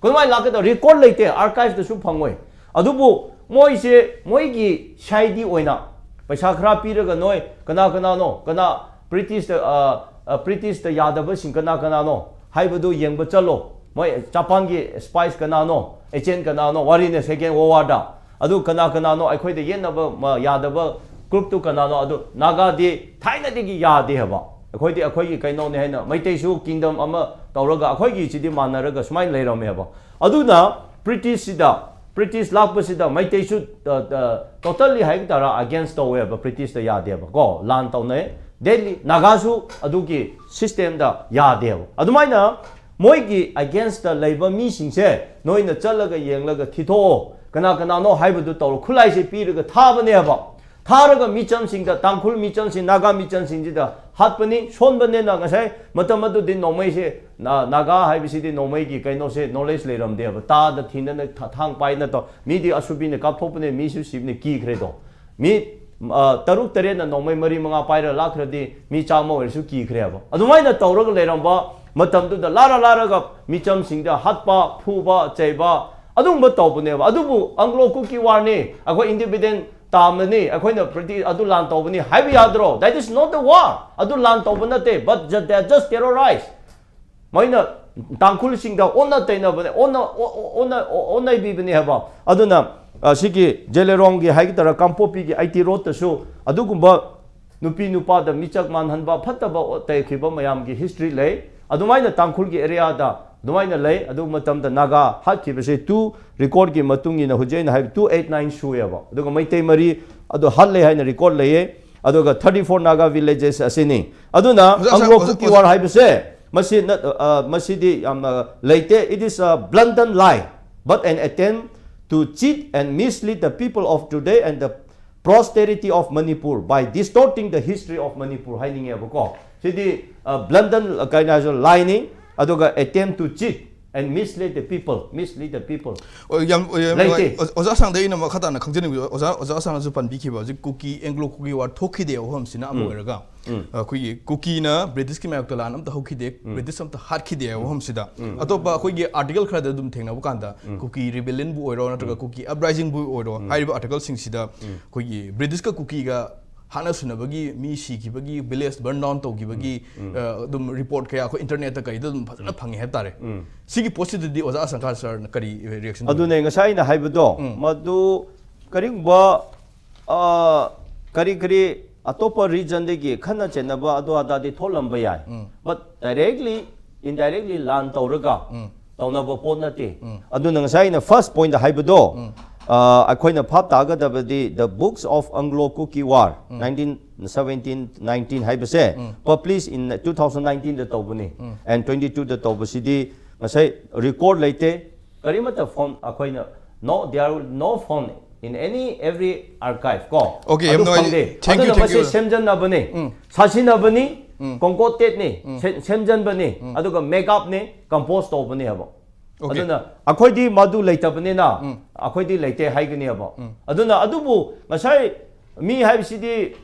ꯀꯃꯥꯏꯅ ꯂꯥꯛꯀꯗꯧ? ꯔꯦꯀꯣꯔꯗ ꯂꯩꯇꯦ, ꯑꯥꯔꯀꯥꯏꯚꯇꯁꯨ ꯐꯪꯉꯣꯏ꯫ ꯑꯗꯨꯕꯨ ꯃꯣꯏꯁꯦ, ꯃꯣꯏꯒꯤ ꯁꯥꯏꯗꯤ ꯑꯣꯏꯅ ꯄꯩꯁꯥ ꯈꯔ ꯄꯤꯔꯒ, ꯅꯣꯏ ꯀꯅꯥ ꯀꯅꯥꯅꯣ, ꯀꯅꯥ ꯕ꯭ꯔꯤꯇꯤꯁꯇ, ꯑ, ꯑ, ꯕ꯭ꯔꯤꯇꯤꯁꯇ ꯌꯥꯗꯕꯁꯤꯡ ꯀꯅꯥ ꯀꯅꯥꯅꯣ ꯍꯥꯏꯕꯗꯨ ꯌꯦꯡꯕ ꯆꯠꯂꯣ꯫ ꯃꯣꯏ ꯖꯄꯥꯟꯒꯤ ꯁ꯭ꯄꯥꯏꯁ ꯀꯅꯥꯅꯣ, ꯑꯦꯖꯦꯟ ꯀꯅꯥꯅꯣ, ꯋꯥꯔꯤꯅꯦ, ꯁꯦꯀꯦꯟ ꯋꯥꯔꯜ ꯋꯥꯔꯗ꯫ ꯑꯗꯨ ꯀꯅꯥ ꯀꯅꯥꯅꯣ, ꯑꯩꯈꯣꯏꯗ ꯌꯦꯠꯅꯕ ꯃ-, ꯌꯥꯗꯕ ꯒ꯭ꯔꯨꯞꯇꯨ ꯀꯅꯥꯅꯣ? ꯑꯗꯨ ꯅꯥꯒꯥꯗꯤ ꯊꯥꯏꯅꯗꯒꯤ ꯌꯥꯗꯦ ꯍꯥꯏꯕ꯫ ꯑꯩꯈꯣꯏꯗꯤ ꯑꯩꯈꯣꯏꯒꯤ ꯀꯩꯅꯣꯅꯦ ꯍꯥꯏꯅ, ꯃꯩꯇꯩꯁꯨ ꯀꯤꯡꯗꯝ ꯑꯃ ꯇꯧꯔꯒ ꯑꯩꯈꯣꯏꯒꯤꯁꯤꯗꯤ ꯃꯥꯟꯅꯔꯒ ꯁꯨꯃꯥꯏꯅ ꯂꯩꯔꯝꯃꯦꯕ꯫ ꯑꯗꯨꯅ ꯕ꯭ꯔꯤꯇꯤꯁꯁꯤꯗ, ꯕ꯭ꯔꯤꯇꯤꯁ ꯂꯥꯛꯄꯁꯤꯗ ꯃꯩꯇꯩꯁꯨ, ꯑ, ꯑ, totally ꯍꯥꯏꯕ ꯇꯥꯔꯥ, against ꯇꯧꯋꯦꯕ, ꯕ꯭ꯔꯤꯇꯤꯁꯇ ꯌꯥꯗꯦꯕ ꯀꯣ, ꯂꯥꯟ ꯇꯧꯅꯩ꯫ ꯗꯦꯠꯂꯤ ꯅꯥꯒꯥꯁꯨ ꯑꯗꯨꯒꯤ ꯁꯤꯁꯇꯦꯝꯗ ꯌꯥꯗꯦꯕ꯫ ꯑꯗꯨꯃꯥꯏꯅ ꯃꯣꯏꯒꯤ against ꯂꯩꯕ ꯃꯤꯁꯤꯡꯁꯦ ꯅꯣꯏꯅ ꯆꯠꯂꯒ ꯌꯦꯡꯂꯒ ꯊꯤꯊꯣꯛꯑꯣ, ꯀꯅꯥ ꯀꯅꯥꯅꯣ ꯍꯥꯏꯕꯗꯨ ꯇꯧꯔꯣ꯫ ꯈꯨꯠꯂꯥꯏꯁꯦ ꯄꯤꯔꯒ ꯊꯥꯕꯅꯦꯕ꯫ ꯊꯥꯔꯒ ꯃꯤꯆꯝꯁꯤꯡꯗ, ꯇꯥꯡꯈꯨꯜ ꯃꯤꯆꯝꯁꯤꯡ, ꯅꯥꯒꯥ ꯃꯤꯆꯝꯁꯤꯡꯁꯤꯗ ꯍꯥꯠꯄꯅꯤ, ꯁꯣꯟꯕꯅꯦꯅ꯫ ꯉꯁꯥꯏ ꯃꯇꯝ ꯑꯗꯨꯗꯤ ꯅꯣꯡꯃꯩꯁꯦ, ꯅꯥ-, ꯅꯥꯒꯥ ꯍꯥꯏꯕꯁꯤꯗꯤ ꯅꯣꯡꯃꯩꯒꯤ ꯀꯩꯅꯣꯁꯦ, ꯅꯣꯂꯦꯖ ꯂꯩꯔꯝꯗꯦꯕ꯫ ꯇꯥꯗ ꯊꯤꯟꯗꯅ ꯊ-, ꯊꯥꯡ ꯄꯥꯏꯅ ꯇꯧ-, ꯃꯤꯗꯤ ꯑꯁꯨꯕꯤꯅ ꯀꯥꯞꯊꯣꯛꯄꯅꯦ, ꯃꯤꯁꯨ ꯁꯤꯕꯅꯦ, ꯀꯤꯈ꯭ꯔꯦꯗꯣ꯫ ꯃꯤ, ꯑ, ꯇꯔꯨꯛ ꯇꯔꯦꯠꯅ ꯅꯣꯡꯃꯩ ꯃꯔꯤ ꯃꯉꯥ ꯄꯥꯏꯔ ꯂꯥꯛꯈ꯭ꯔꯗꯤ ꯃꯤ ꯆꯥꯝꯃ ꯑꯣꯏꯔꯁꯨ ꯀꯤꯈ꯭ꯔꯦꯕ꯫ ꯑꯗꯨꯃꯥꯏꯅ ꯇꯧꯔꯒ ꯂꯩꯔꯝꯕ ꯃꯇꯝꯗꯨꯗ ꯂꯥꯔ ꯂꯥꯔꯒ ꯃꯤꯆꯝꯁꯤꯡꯗ ꯍꯥꯠꯄ, ꯐꯨꯕ, ꯆꯩꯕ, ꯑꯗꯨꯒꯨꯝꯕ ꯇꯧꯕꯅꯦꯕ꯫ ꯑꯗꯨꯕꯨ Anglo Kuki war ꯅꯤ, ꯑꯩꯈꯣꯏ independent ꯇꯥꯝꯕꯅꯤ, ꯑꯩꯈꯣꯏꯅ ꯄ꯭ꯔꯤꯇꯤ-, ꯑꯗꯨ ꯂꯥꯟ ꯇꯧꯕꯅꯤ ꯍꯥꯏꯕ ꯌꯥꯗ꯭ꯔꯣ? That is not the war. ꯑꯗꯨ ꯂꯥꯟ ꯇꯧꯕ ꯅꯠꯇꯦ, but ju-, they are just terrorized. ꯃꯣꯏꯅ ꯇꯥꯡꯈꯨꯜꯁꯤꯡꯗ ꯑꯣꯟꯅ ꯇꯩꯅꯕꯅꯦ, ꯑꯣꯟꯅ, ꯑꯣ-, ꯑꯣ-, ꯑꯣꯟꯅ, ꯑꯣ-, ꯑꯣꯟꯅꯕꯤꯕꯅꯦ ꯍꯥꯏꯕ꯫ ꯑꯗꯨꯅ ꯑ, ꯁꯤꯒꯤ ꯖꯦꯂꯦꯔꯣꯡꯒꯤ ꯍꯥꯏꯒꯗ꯭ꯔꯥ, ꯀꯥꯡꯄꯣꯛꯄꯤꯒꯤ ꯑꯥꯏ ꯇꯤ ꯔꯣꯗꯇꯁꯨ ꯑꯗꯨꯒꯨꯝꯕ ꯅꯨꯄꯤ ꯅꯨꯄꯥꯗ ꯃꯤꯆꯛ ꯃꯥꯟꯍꯟꯕ, ꯐꯠꯇꯕ ꯇꯧꯈꯤꯕ ꯃꯌꯥꯝꯒꯤ ꯍꯤꯁꯇ꯭ꯔꯤ ꯂꯩ꯫ ꯑꯗꯨꯃꯥꯏꯅ ꯇꯥꯡꯈꯨꯜꯒꯤ ꯑꯦꯔꯤꯌꯥꯗ ꯑꯗꯨꯃꯥꯏꯅ ꯂꯩ꯫ ꯑꯗꯨ ꯃꯇꯝꯗ ꯅꯥꯒꯥ ꯍꯥꯠꯈꯤꯕꯁꯦ, ꯇꯨ ꯔꯦꯀꯣꯔꯗꯀꯤ ꯃꯇꯨꯡ ꯏꯟꯅ ꯍꯧꯖꯤꯛ ꯑꯩꯅ ꯍꯥꯏꯕ ꯇꯨ ꯑꯩꯠ ꯅꯥꯏꯟ ꯁꯨꯑꯦꯕ꯫ ꯑꯗꯨꯒ ꯃꯩꯇꯩ ꯃꯔꯤ ꯑꯗꯨ ꯍꯥꯠꯂꯦ ꯍꯥꯏꯅ ꯔꯦꯀꯣꯔꯗ ꯂꯩꯌꯦ꯫ ꯑꯗꯨꯒ ꯊꯥꯔꯇꯤ ꯐꯣꯔ ꯅꯥꯒꯥ ꯚꯤꯂꯦꯖꯦꯁ ꯑꯁꯤꯅꯤ꯫ ꯑꯗꯨꯅ ꯑꯣꯖꯥ, ꯑꯪꯒ꯭ꯂꯣ ꯑꯣꯖꯥ, ꯀꯨꯀꯤ ꯑꯣꯖꯥ꯫ ꯋꯥꯔ ꯍꯥꯏꯕꯁꯦ, ꯃꯁꯤ ꯅꯠ-, ꯑ, ꯃꯁꯤꯗꯤ ꯌꯥꯝꯅ ꯂꯩꯇꯦ꯫ It is a blatant lie, but an attempt to cheat and mislead the people of today and the posterity of Manipur by distorting the history of Manipur ꯍꯥꯏꯅꯤꯡꯉꯦꯕꯀꯣ꯫ ꯁꯤꯗꯤ, ꯑ, blatant, ꯑ, ꯀꯩꯅꯣ ꯍꯥꯏꯁꯤꯔ, ꯂꯥꯏꯅꯤ, ꯑꯗꯨꯒ attempt to cheat and mislead the people, mislead the people꯫ ꯑꯣ, ꯌꯥꯝ, ꯌꯥꯝ ꯂꯩꯇꯦ꯫ ꯅꯨꯡꯉꯥꯏ꯫ ꯑꯣꯖꯥ, ꯑꯣꯖꯥ ꯑꯁꯥꯡꯗ ꯑꯩꯅ ꯃꯈꯥ ꯇꯥꯅ ꯈꯪꯖꯅꯤꯡꯕ, ꯑꯣꯖꯥ, ꯑꯣꯖꯥ ꯑꯁꯥꯡꯅꯁꯨ ꯄꯟꯕꯤꯈꯤꯕ ꯍꯧꯖꯤꯛ ꯀꯨꯀꯤ, ꯑꯦꯡꯒ꯭ꯂꯣ ꯀꯨꯀꯤ ꯋꯥꯔ ꯊꯣꯛꯈꯤꯗꯦ ꯋꯥꯐꯝꯁꯤꯅ ꯑꯃ ꯎꯝ꯫ ꯑꯣꯏꯔꯒ, ꯎꯝ꯫ ꯑꯩꯈꯣꯏꯒꯤ ꯀꯨꯀꯤꯅ ꯕ꯭ꯔꯤꯇꯤꯁꯀꯤ ꯃꯥꯌꯣꯛꯇ ꯂꯥꯟ ꯑꯝꯇ ꯍꯧꯈꯤꯗꯦ, ꯎꯝ꯫ ꯕ꯭ꯔꯤꯇꯤꯁ ꯑꯝꯇ ꯍꯥꯠꯈꯤꯗꯦ ꯍꯥꯏꯕ ꯎꯝ꯫ ꯋꯥꯐꯝꯁꯤꯗ꯫ ꯎꯝ꯫ ꯑꯇꯣꯞꯄ ꯑꯩꯈꯣꯏꯒꯤ ꯑꯥꯔꯇꯤꯀꯜ ꯈꯔꯗ ꯑꯗꯨꯝ ꯊꯦꯡꯅꯕ ꯀꯥꯟꯗ, ꯎꯝ꯫ ꯀꯨꯀꯤ ꯔꯤꯕꯦꯂꯤꯌꯟꯕꯨ ꯑꯣꯏꯔꯣ ꯅꯠꯇ꯭ꯔꯒ ꯎꯝ꯫ ꯀꯨꯀꯤ ꯑꯞꯔꯥꯏꯖꯤꯡꯕꯨ ꯑꯣꯏꯔꯣ, ꯎꯝ꯫ ꯍꯥꯏꯔꯤꯕ ꯑꯥꯔꯇꯤꯀꯜꯁꯤꯡꯁꯤꯗ ꯎꯝ꯫ ꯑꯩꯈꯣꯏꯒꯤ ꯕ꯭ꯔꯤꯇꯤꯁꯀ ꯀꯨꯀꯤꯒ ꯍꯥꯠꯅ ꯁꯨꯅꯕꯒꯤ, ꯃꯤ ꯁꯤꯈꯤꯕꯒꯤ, ꯚꯤꯂꯦꯖ ꯕꯔꯟ ꯗꯥꯎꯟ ꯇꯧꯈꯤꯕꯒꯤ, ꯎꯝ꯫ ꯎꯝ꯫ ꯑ, ꯑꯗꯨꯝ ꯔꯤꯄꯣꯔꯠ ꯀꯌꯥ ꯑꯩꯈꯣꯏ ꯏꯟꯇꯔꯅꯦꯠꯇ ꯀꯩꯗ ꯑꯗꯨꯝ ꯐꯖꯅ ꯎꯝ꯫ ꯐꯪꯉꯦ ꯍꯥꯏꯕ ꯇꯥꯔꯦ꯫ ꯎꯝ꯫ ꯁꯤꯒꯤ ꯄꯣꯠꯁꯤꯗꯗꯤ ꯑꯣꯖꯥ ꯑꯁꯪꯀꯥ ꯁꯔꯅ ꯀꯔꯤ ꯔꯤꯌꯦꯛꯁꯟ? ꯑꯗꯨꯅꯦ ꯉꯁꯥꯏ ꯑꯩꯅ ꯍꯥꯏꯕꯗꯣ, ꯎꯝ꯫ ꯃꯗꯨ ꯀꯔꯤꯒꯨꯝꯕ, ꯑ, ꯀꯔꯤ ꯀꯔꯤ ꯑꯇꯣꯞꯄ ꯔꯤꯖꯟꯗꯒꯤ ꯈꯠꯅ ꯆꯩꯅꯕ ꯑꯗꯨ ꯑꯗꯥꯗꯤ ꯊꯣꯛꯂꯝꯕ ꯌꯥꯏ꯫ ꯎꯝ꯫ But directly, indirectly ꯂꯥꯟ ꯇꯧꯔꯒ ꯎꯝ꯫ ꯇꯧꯅꯕ ꯄꯣꯠ ꯅꯠꯇꯦ꯫ ꯎꯝ꯫ ꯑꯗꯨꯅ ꯉꯁꯥꯏ ꯑꯩꯅ ꯐꯥꯔꯁ ꯄꯣꯏꯟꯗ ꯍꯥꯏꯕꯗꯣ, ꯎꯝ꯫ ꯑ, ꯑꯩꯈꯣꯏꯅ ꯚꯥꯞ ꯇꯥꯒꯗꯕꯗꯤ, the books of Anglo Kuki War, um. nineteen seventeen nineteen ꯍꯥꯏꯕꯁꯦ, ꯎꯝ꯫ publish in two thousand nineteenꯗ ꯇꯧꯕꯅꯤ꯫ ꯎꯝ꯫ And twenty twoꯗ ꯇꯧꯕꯁꯤꯗꯤ ꯉꯁꯥꯏ ꯔꯦꯀꯣꯔꯗ ꯂꯩꯇꯦ꯫ ꯀꯔꯤꯃꯠꯇ ꯐꯣꯟ ꯑꯩꯈꯣꯏꯅ, no, there are no phone in any, every archive ꯀꯣ꯫ Okay, ꯌꯥꯝ ꯑꯗꯨ ꯅꯨꯡꯉꯥꯏꯖꯩ꯫ ꯐꯪꯗꯦ꯫ Thank you, ꯑꯗꯨꯅ thank ꯃꯁꯤ you꯫ ꯁꯦꯝꯖꯟꯅꯕꯅꯤ, ꯎꯝ꯫ ꯁꯥꯁꯤꯟꯅꯕꯅꯤ, ꯎꯝ꯫ ꯀꯣꯡꯀꯣꯇꯦꯠꯅꯤ, ꯎꯝ꯫ ꯁꯦ-, ꯁꯦꯝꯖꯟꯕꯅꯤ, ꯎꯝ꯫ ꯑꯗꯨꯒ ꯃꯦꯛꯑꯞꯅꯤ, ꯀꯝꯄꯣꯖ ꯇꯧꯕꯅꯤ ꯍꯥꯏꯕ꯫ Okay꯫ ꯑꯗꯨꯅ ꯑꯩꯈꯣꯏꯗꯤ ꯃꯗꯨ ꯂꯩꯇꯕꯅꯤꯅ ꯎꯝ꯫ ꯑꯩꯈꯣꯏꯗꯤ ꯂꯩꯇꯦ ꯍꯥꯏꯒꯅꯦꯕ꯫ ꯎꯝ꯫ ꯑꯗꯨꯅ ꯑꯗꯨꯕꯨ ꯉꯁꯥꯏ ꯃꯤ ꯍꯥꯏꯕꯁꯤꯗꯤ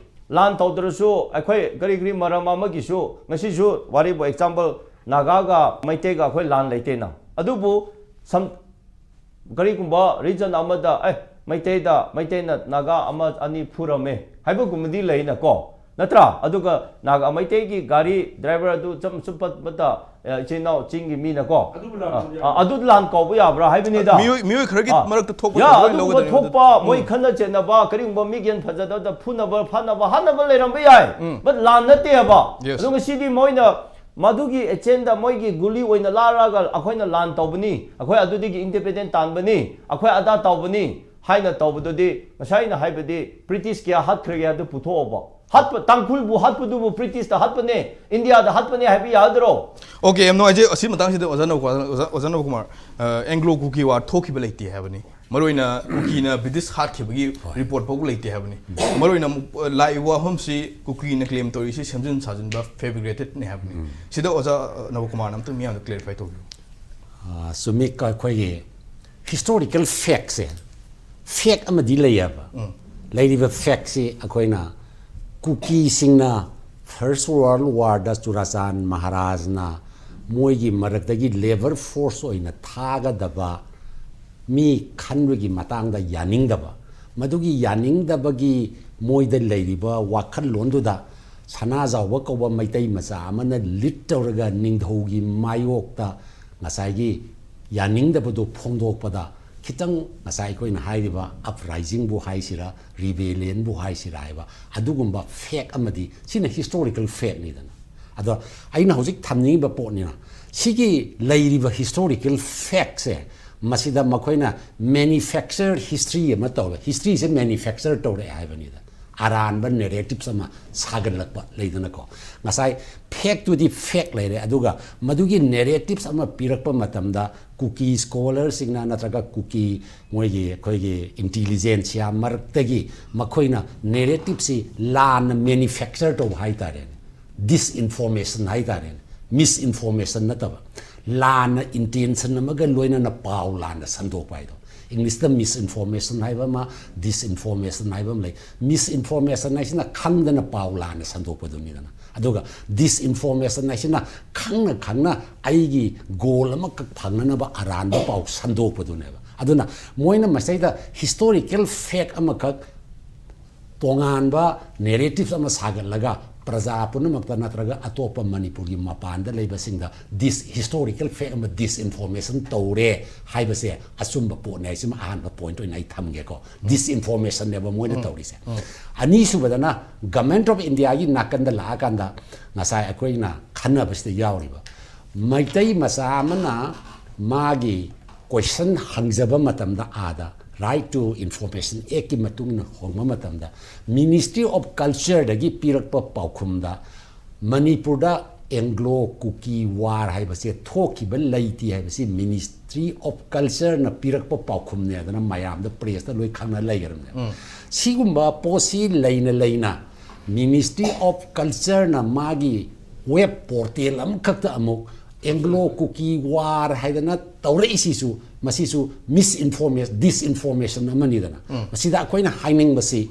ꯂꯥꯟ ꯇꯧꯗ꯭ꯔꯁꯨ ꯑꯩꯈꯣꯏ ꯀꯔꯤ ꯀꯔꯤ ꯃꯔꯝ ꯑꯃꯒꯤꯁꯨ ꯉꯁꯤꯁꯨ ꯋꯥꯔꯤꯕꯨ ꯑꯦꯛꯖꯥꯝꯄꯜ ꯅꯥꯒꯥꯒ ꯃꯩꯇꯩꯒ ꯑꯩꯈꯣꯏ ꯂꯥꯟ ꯂꯩꯇꯦꯅ꯫ ꯑꯗꯨꯕꯨ ꯁꯝ-, ꯀꯔꯤꯒꯨꯝꯕ ꯔꯤꯖꯟ ꯑꯃꯗ, ꯑꯦ, ꯃꯩꯇꯩꯗ, ꯃꯩꯇꯩꯅ ꯅꯥꯒꯥ ꯑꯃ ꯑꯅꯤ ꯐꯨꯔꯝꯃꯦ ꯍꯥꯏꯕꯒꯨꯝꯕꯗꯤ ꯂꯩꯅꯀꯣ꯫ ꯅꯠꯇ꯭ꯔꯥ? ꯑꯗꯨꯒ ꯅꯥꯒꯥ ꯃꯩꯇꯩꯒꯤ ꯒꯥꯔꯤ ꯗ꯭ꯔꯥꯏꯚꯔ ꯑꯗꯨ ꯆꯝ ꯆꯨꯝꯄꯠꯄꯗ, ꯑ, ꯏꯆꯤꯟ ꯏꯅꯥꯎ ꯆꯤꯡꯒꯤ ꯃꯤꯅꯀꯣ, ꯑꯗꯨꯕꯨ ꯂꯥꯟ ꯑ, ꯀꯧꯕ ꯑ, ꯑꯗꯨ ꯂꯥꯟ ꯀꯧꯕ ꯌꯥꯕ꯭ꯔꯥ ꯍꯥꯏꯕꯅꯤꯗ꯫ ꯃꯤꯑꯣꯏ ꯃꯤꯑꯣꯏ ꯈꯔꯒꯤ ꯑ, ꯃꯔꯛꯇ ꯊꯣꯛꯄ ꯌꯥ, ꯊꯧꯗꯣꯛ ꯑꯣꯏꯅ ꯑꯗꯨꯒꯨꯝꯕ ꯂꯧꯒꯗꯕꯅꯤ꯫ ꯊꯣꯛꯄ, ꯃꯣꯏ ꯈꯠꯅ ꯆꯩꯅꯕ, ꯀꯔꯤꯒꯨꯝꯕ ꯃꯤꯒꯦꯟ ꯐꯖꯗꯕꯗ ꯐꯨꯅꯕ, ꯐꯥꯅꯕ, ꯍꯥꯠꯅꯕ ꯂꯩꯔꯝꯕ ꯌꯥꯏ꯫ ꯎꯝ꯫ But ꯂꯥꯟ ꯅꯠꯇꯦ ꯍꯥꯏꯕ꯫ Yes. ꯑꯗꯨ ꯉꯁꯤꯗꯤ ꯃꯣꯏꯅ ꯃꯗꯨꯒꯤ agenda, ꯃꯣꯏꯒꯤ ꯒꯨꯂꯤ ꯑꯣꯏꯅ ꯂꯥꯔꯒ ꯑꯩꯈꯣꯏꯅ ꯂꯥꯟ ꯇꯧꯕꯅꯤ, ꯑꯩꯈꯣꯏ ꯑꯗꯨꯗꯒꯤ independent ꯇꯥꯟꯕꯅꯤ, ꯑꯩꯈꯣꯏ ꯑꯗꯥ ꯇꯧꯕꯅꯤ ꯍꯥꯏꯅ ꯇꯧꯕꯗꯨꯗꯤ, ꯉꯁꯥꯏ ꯑꯩꯅ ꯍꯥꯏꯕꯗꯤ British ꯀꯌꯥ ꯍꯥꯠꯈ꯭ꯔꯒꯦ ꯍꯥꯏꯕꯗꯨ ꯄꯨꯊꯣꯛꯑꯣꯕ꯫ ꯍꯥꯠꯄ, ꯇꯥꯡꯈꯨꯜꯕꯨ ꯍꯥꯠꯄꯗꯨꯕꯨ British ꯇ ꯍꯥꯠꯄꯅꯦ, India ꯗ ꯍꯥꯠꯄꯅꯦ ꯍꯥꯏꯕ ꯌꯥꯗ꯭ꯔꯣ? Okay, ꯌꯥꯝ ꯅꯨꯡꯉꯥꯏꯖꯩ꯫ ꯑꯁꯤ ꯃꯇꯥꯡꯁꯤꯗ ꯑꯣꯖꯥ ꯅꯕꯀꯨꯃꯥꯔ, ꯑꯣꯖꯥ, ꯑꯣꯖꯥ ꯅꯕꯀꯨꯃꯥꯔ, ꯑ, Anglo Kuki War ꯊꯣꯛꯈꯤꯕ ꯂꯩꯇꯦ ꯍꯥꯏꯕꯅꯤ꯫ ꯃꯔꯨꯑꯣꯏꯅ ꯀꯨꯀꯤꯅ British ꯍꯥꯠꯈꯤꯕꯒꯤ report ꯐꯥꯎꯕ ꯂꯩꯇꯦ ꯍꯥꯏꯕꯅꯤ꯫ ꯃꯔꯨꯑꯣꯏꯅ ꯑꯃꯨꯛ, ꯑ, ꯂꯥꯛꯏꯕ ꯋꯥꯐꯝꯁꯤ ꯀꯨꯀꯤꯅ claim ꯇꯧꯔꯤꯁꯤ ꯁꯦꯝꯖꯤꯟ ꯁꯥꯖꯤꯟꯕ, fabricated ꯅꯤ ꯍꯥꯏꯕꯅꯤ꯫ ꯁꯤꯗ ꯑꯣꯖꯥ, ꯑ, ꯅꯕꯀꯨꯃꯥꯔꯅ ꯑꯝꯇꯪ ꯃꯤꯌꯥꯝꯗ clarify ꯇꯧꯕꯤꯌꯨ꯫ ꯑ, ꯆꯨꯝꯃꯤ꯫ ꯑꯩꯈꯣꯏꯒꯤ historical fact ꯁꯦ, fact ꯑꯃꯗꯤ ꯂꯩꯌꯦꯕ꯫ ꯂꯩꯔꯤꯕ fact ꯁꯤ ꯑꯩꯈꯣꯏꯅ ꯀꯨꯀꯤꯁꯤꯡꯅ First World War ꯗ ꯆꯨꯔꯥꯆꯥꯟ ꯃꯍꯥꯔꯥꯖꯅ ꯃꯣꯏꯒꯤ ꯃꯔꯛꯇꯒꯤ labour force ꯑꯣꯏꯅ ꯊꯥꯒꯗꯕ ꯃꯤ ꯈꯟꯕꯒꯤ ꯃꯇꯥꯡꯗ ꯌꯥꯅꯤꯡꯗꯕ, ꯃꯗꯨꯒꯤ ꯌꯥꯅꯤꯡꯗꯕꯒꯤ ꯃꯣꯏꯗ ꯂꯩꯔꯤꯕ ꯋꯥꯈꯜꯂꯣꯟꯗꯨꯗ ꯁꯅꯥꯖꯥꯎꯕ ꯀꯧꯕ ꯃꯩꯇꯩ ꯃꯆꯥ ꯑꯃꯅ lead ꯇꯧꯔꯒ ꯅꯤꯡꯊꯧꯒꯤ ꯃꯥꯌꯣꯛꯇ ꯉꯁꯥꯏꯒꯤ ꯌꯥꯅꯤꯡꯗꯕꯗꯨ ꯐꯣꯡꯗꯣꯛꯄꯗ ꯈꯤꯇꯪ ꯉꯁꯥꯏ ꯑꯩꯈꯣꯏꯅ ꯍꯥꯏꯔꯤꯕ uprising ꯕꯨ ꯍꯥꯏꯁꯤꯔꯥ, rebellion ꯕꯨ ꯍꯥꯏꯁꯤꯔꯥ ꯍꯥꯏꯕ ꯑꯗꯨꯒꯨꯝꯕ fact ꯑꯃꯗꯤ, ꯁꯤꯅ historical fact ꯅꯤꯗꯅ꯫ ꯑꯗꯣ ꯑꯩꯅ ꯍꯧꯖꯤꯛ ꯊꯝꯅꯤꯡꯉꯤꯕ ꯄꯣꯠꯅꯤꯅ, ꯁꯤꯒꯤ ꯂꯩꯔꯤꯕ historical fact ꯁꯦ, ꯃꯁꯤꯗ ꯃꯈꯣꯏꯅ manufactured history ꯑꯃ ꯇꯧꯔꯦ, history ꯁꯦ manufacture ꯇꯧꯔꯛꯑꯦ ꯍꯥꯏꯕꯅꯤꯗ꯫ ꯑꯔꯥꯟꯕ narratives ꯑꯃ ꯁꯥꯒꯠꯂꯛꯄ ꯂꯩꯗꯅꯀꯣ꯫ ꯉꯁꯥꯏ fact ꯇꯨꯗꯤ fact ꯂꯩꯔꯦ, ꯑꯗꯨꯒ ꯃꯗꯨꯒꯤ narratives ꯑꯃ ꯄꯤꯔꯛꯄ ꯃꯇꯝꯗ ꯀꯨꯀꯤ scholar ꯁꯤꯡꯅ ꯅꯠꯇ꯭ꯔꯒ ꯀꯨꯀꯤ ꯃꯣꯏꯒꯤ ꯑꯩꯈꯣꯏꯒꯤ intelligentsia ꯃꯔꯛꯇꯒꯤ ꯃꯈꯣꯏꯅ narrative ꯁꯤ ꯂꯥꯟꯅ manufacture ꯇꯧꯕ ꯍꯥꯏꯇꯥꯔꯦꯅꯦ, disinformation ꯍꯥꯏꯇꯥꯔꯦꯅꯦ, misinformation ꯅꯠꯇꯕ, ꯂꯥꯟꯅ intention ꯑꯃꯒ ꯂꯣꯏꯅꯅ ꯄꯥꯎ ꯂꯥꯟꯅ ꯁꯟꯗꯣꯛꯄ ꯍꯥꯏꯗꯣ꯫ English ꯇ misinformation ꯍꯥꯏꯕ ꯑꯃ, disinformation ꯍꯥꯏꯕ ꯑꯃ ꯂꯩ꯫ Misinformation ꯍꯥꯏꯁꯤꯅ ꯈꯪꯗꯅ ꯄꯥꯎ ꯂꯥꯟꯅ ꯁꯟꯗꯣꯛꯄꯗꯨꯅꯤꯗꯅ, ꯑꯗꯨꯒ disinformation ꯍꯥꯏꯁꯤꯅ ꯈꯪꯅ ꯈꯪꯅ ꯑꯩꯒꯤ goal ꯑꯃꯈꯛ ꯐꯪꯅꯅꯕ ꯑꯔꯥꯟꯕ ꯄꯥꯎ ꯁꯟꯗꯣꯛꯄꯗꯨꯅꯦꯕ꯫ ꯑꯗꯨꯅ ꯃꯣꯏꯅ ꯃꯁꯤꯗ historical fact ꯑꯃꯈꯛ ꯇꯣꯉꯥꯟꯕ ꯅꯦꯔꯦꯇꯤꯚ ꯑꯃ ꯁꯥꯒꯠꯂꯒ ꯄ꯭ꯔꯖꯥ ꯄꯨꯝꯅꯃꯛꯇ ꯅꯠꯇ꯭ꯔꯒ ꯑꯇꯣꯞꯄ ꯃꯅꯤꯄꯨꯔꯒꯤ ꯃꯄꯥꯟꯗ ꯂꯩꯕꯁꯤꯡꯗ ꯗꯤꯁ ꯍꯤꯁꯇꯣꯔꯤꯀꯦꯜ ꯐꯦꯛ ꯑꯃ ꯗꯤꯁꯏꯟꯐꯣꯔꯃꯦꯁꯟ ꯇꯧꯔꯦ ꯍꯥꯏꯕꯁꯦ ꯑꯆꯨꯝꯕ ꯄꯣꯠꯅꯦ ꯍꯥꯏꯁꯤꯃ ꯑꯍꯥꯟꯕ ꯄꯣꯏꯟꯠ ꯑꯣꯏꯅ ꯑꯩ ꯊꯝꯒꯦꯀꯣ꯫ ꯗꯤꯁꯏꯟꯐꯣꯔꯃꯦꯁꯟꯅꯦꯕ ꯃꯣꯏꯅ ꯇꯧꯔꯤꯁꯦ꯫ ꯑꯅꯤꯁꯨꯕꯗꯅ ꯒꯃꯦꯟꯠ ꯑꯣꯐ ꯏꯟꯗꯤꯌꯥꯒꯤ ꯅꯥꯀꯟꯗ ꯂꯥꯛꯑꯀꯥꯟꯗ ꯉꯁꯥꯏ ꯑꯩꯈꯣꯏꯅ ꯈꯟꯅꯕꯁꯤꯗ ꯌꯥꯎꯔꯤꯕ ꯃꯩꯇꯩ ꯃꯆꯥ ꯑꯃꯅ ꯃꯥꯒꯤ ꯀꯣꯏꯁꯟ ꯍꯪꯖꯕ ꯃꯇꯝꯗ ꯑꯥꯗ ꯔꯥꯏꯠ ꯇꯨ ꯏꯟꯐꯣꯔꯃꯦꯁꯟ ꯑꯦꯛꯀꯤ ꯃꯇꯨꯡ ꯏꯟꯅ ꯍꯪꯕ ꯃꯇꯝꯗ ꯃꯤꯅꯤꯁꯇ꯭ꯔꯤ ꯑꯣꯐ ꯀꯜꯆꯔꯗꯒꯤ ꯄꯤꯔꯛꯄ ꯄꯥꯎꯈꯨꯝꯗ ꯃꯅꯤꯄꯨꯔꯗ ꯑꯦꯡꯒ꯭ꯂꯣ ꯀꯨꯀꯤ ꯋꯥꯔ ꯍꯥꯏꯕꯁꯦ ꯊꯣꯛꯈꯤꯕ ꯂꯩꯇꯦ ꯍꯥꯏꯕꯁꯤ ꯃꯤꯅꯤꯁꯇ꯭ꯔꯤ ꯑꯣꯐ ꯀꯜꯆꯔꯅ ꯄꯤꯔꯛꯄ ꯄꯥꯎꯈꯨꯝꯅꯦꯗꯅ ꯃꯌꯥꯝꯗ ꯄ꯭ꯔꯦꯁꯇ ꯂꯣꯏ ꯈꯪꯅ ꯂꯩꯈ꯭ꯔꯕꯅꯦ꯫ ꯁꯤꯒꯨꯝꯕ ꯄꯣꯠꯁꯤ ꯂꯩꯅ ꯂꯩꯅ ꯃꯤꯅꯤꯁꯇ꯭ꯔꯤ ꯑꯣꯐ ꯀꯜꯆꯔꯅ ꯃꯥꯒꯤ ꯋꯦꯕ ꯄꯣꯔꯇꯦꯜ ꯑꯃꯈꯛꯇ ꯑꯃꯨꯛ ꯑꯦꯡꯒ꯭ꯂꯣ ꯀꯨꯀꯤ ꯋꯥꯔ ꯍꯥꯏꯗꯅ ꯇꯧꯔꯛꯏꯁꯤꯁꯨ ꯃꯁꯤꯁꯨ ꯃꯤꯁꯏꯟꯐꯣꯔꯃꯦꯁꯟ ꯗꯤꯁꯏꯟꯐꯣꯔꯃꯦꯁꯟ ꯑꯃꯅꯤꯗꯅ꯫ ꯃꯁꯤꯗ ꯑꯩꯈꯣꯏꯅ ꯍꯥꯏꯅꯤꯡꯕꯁꯤ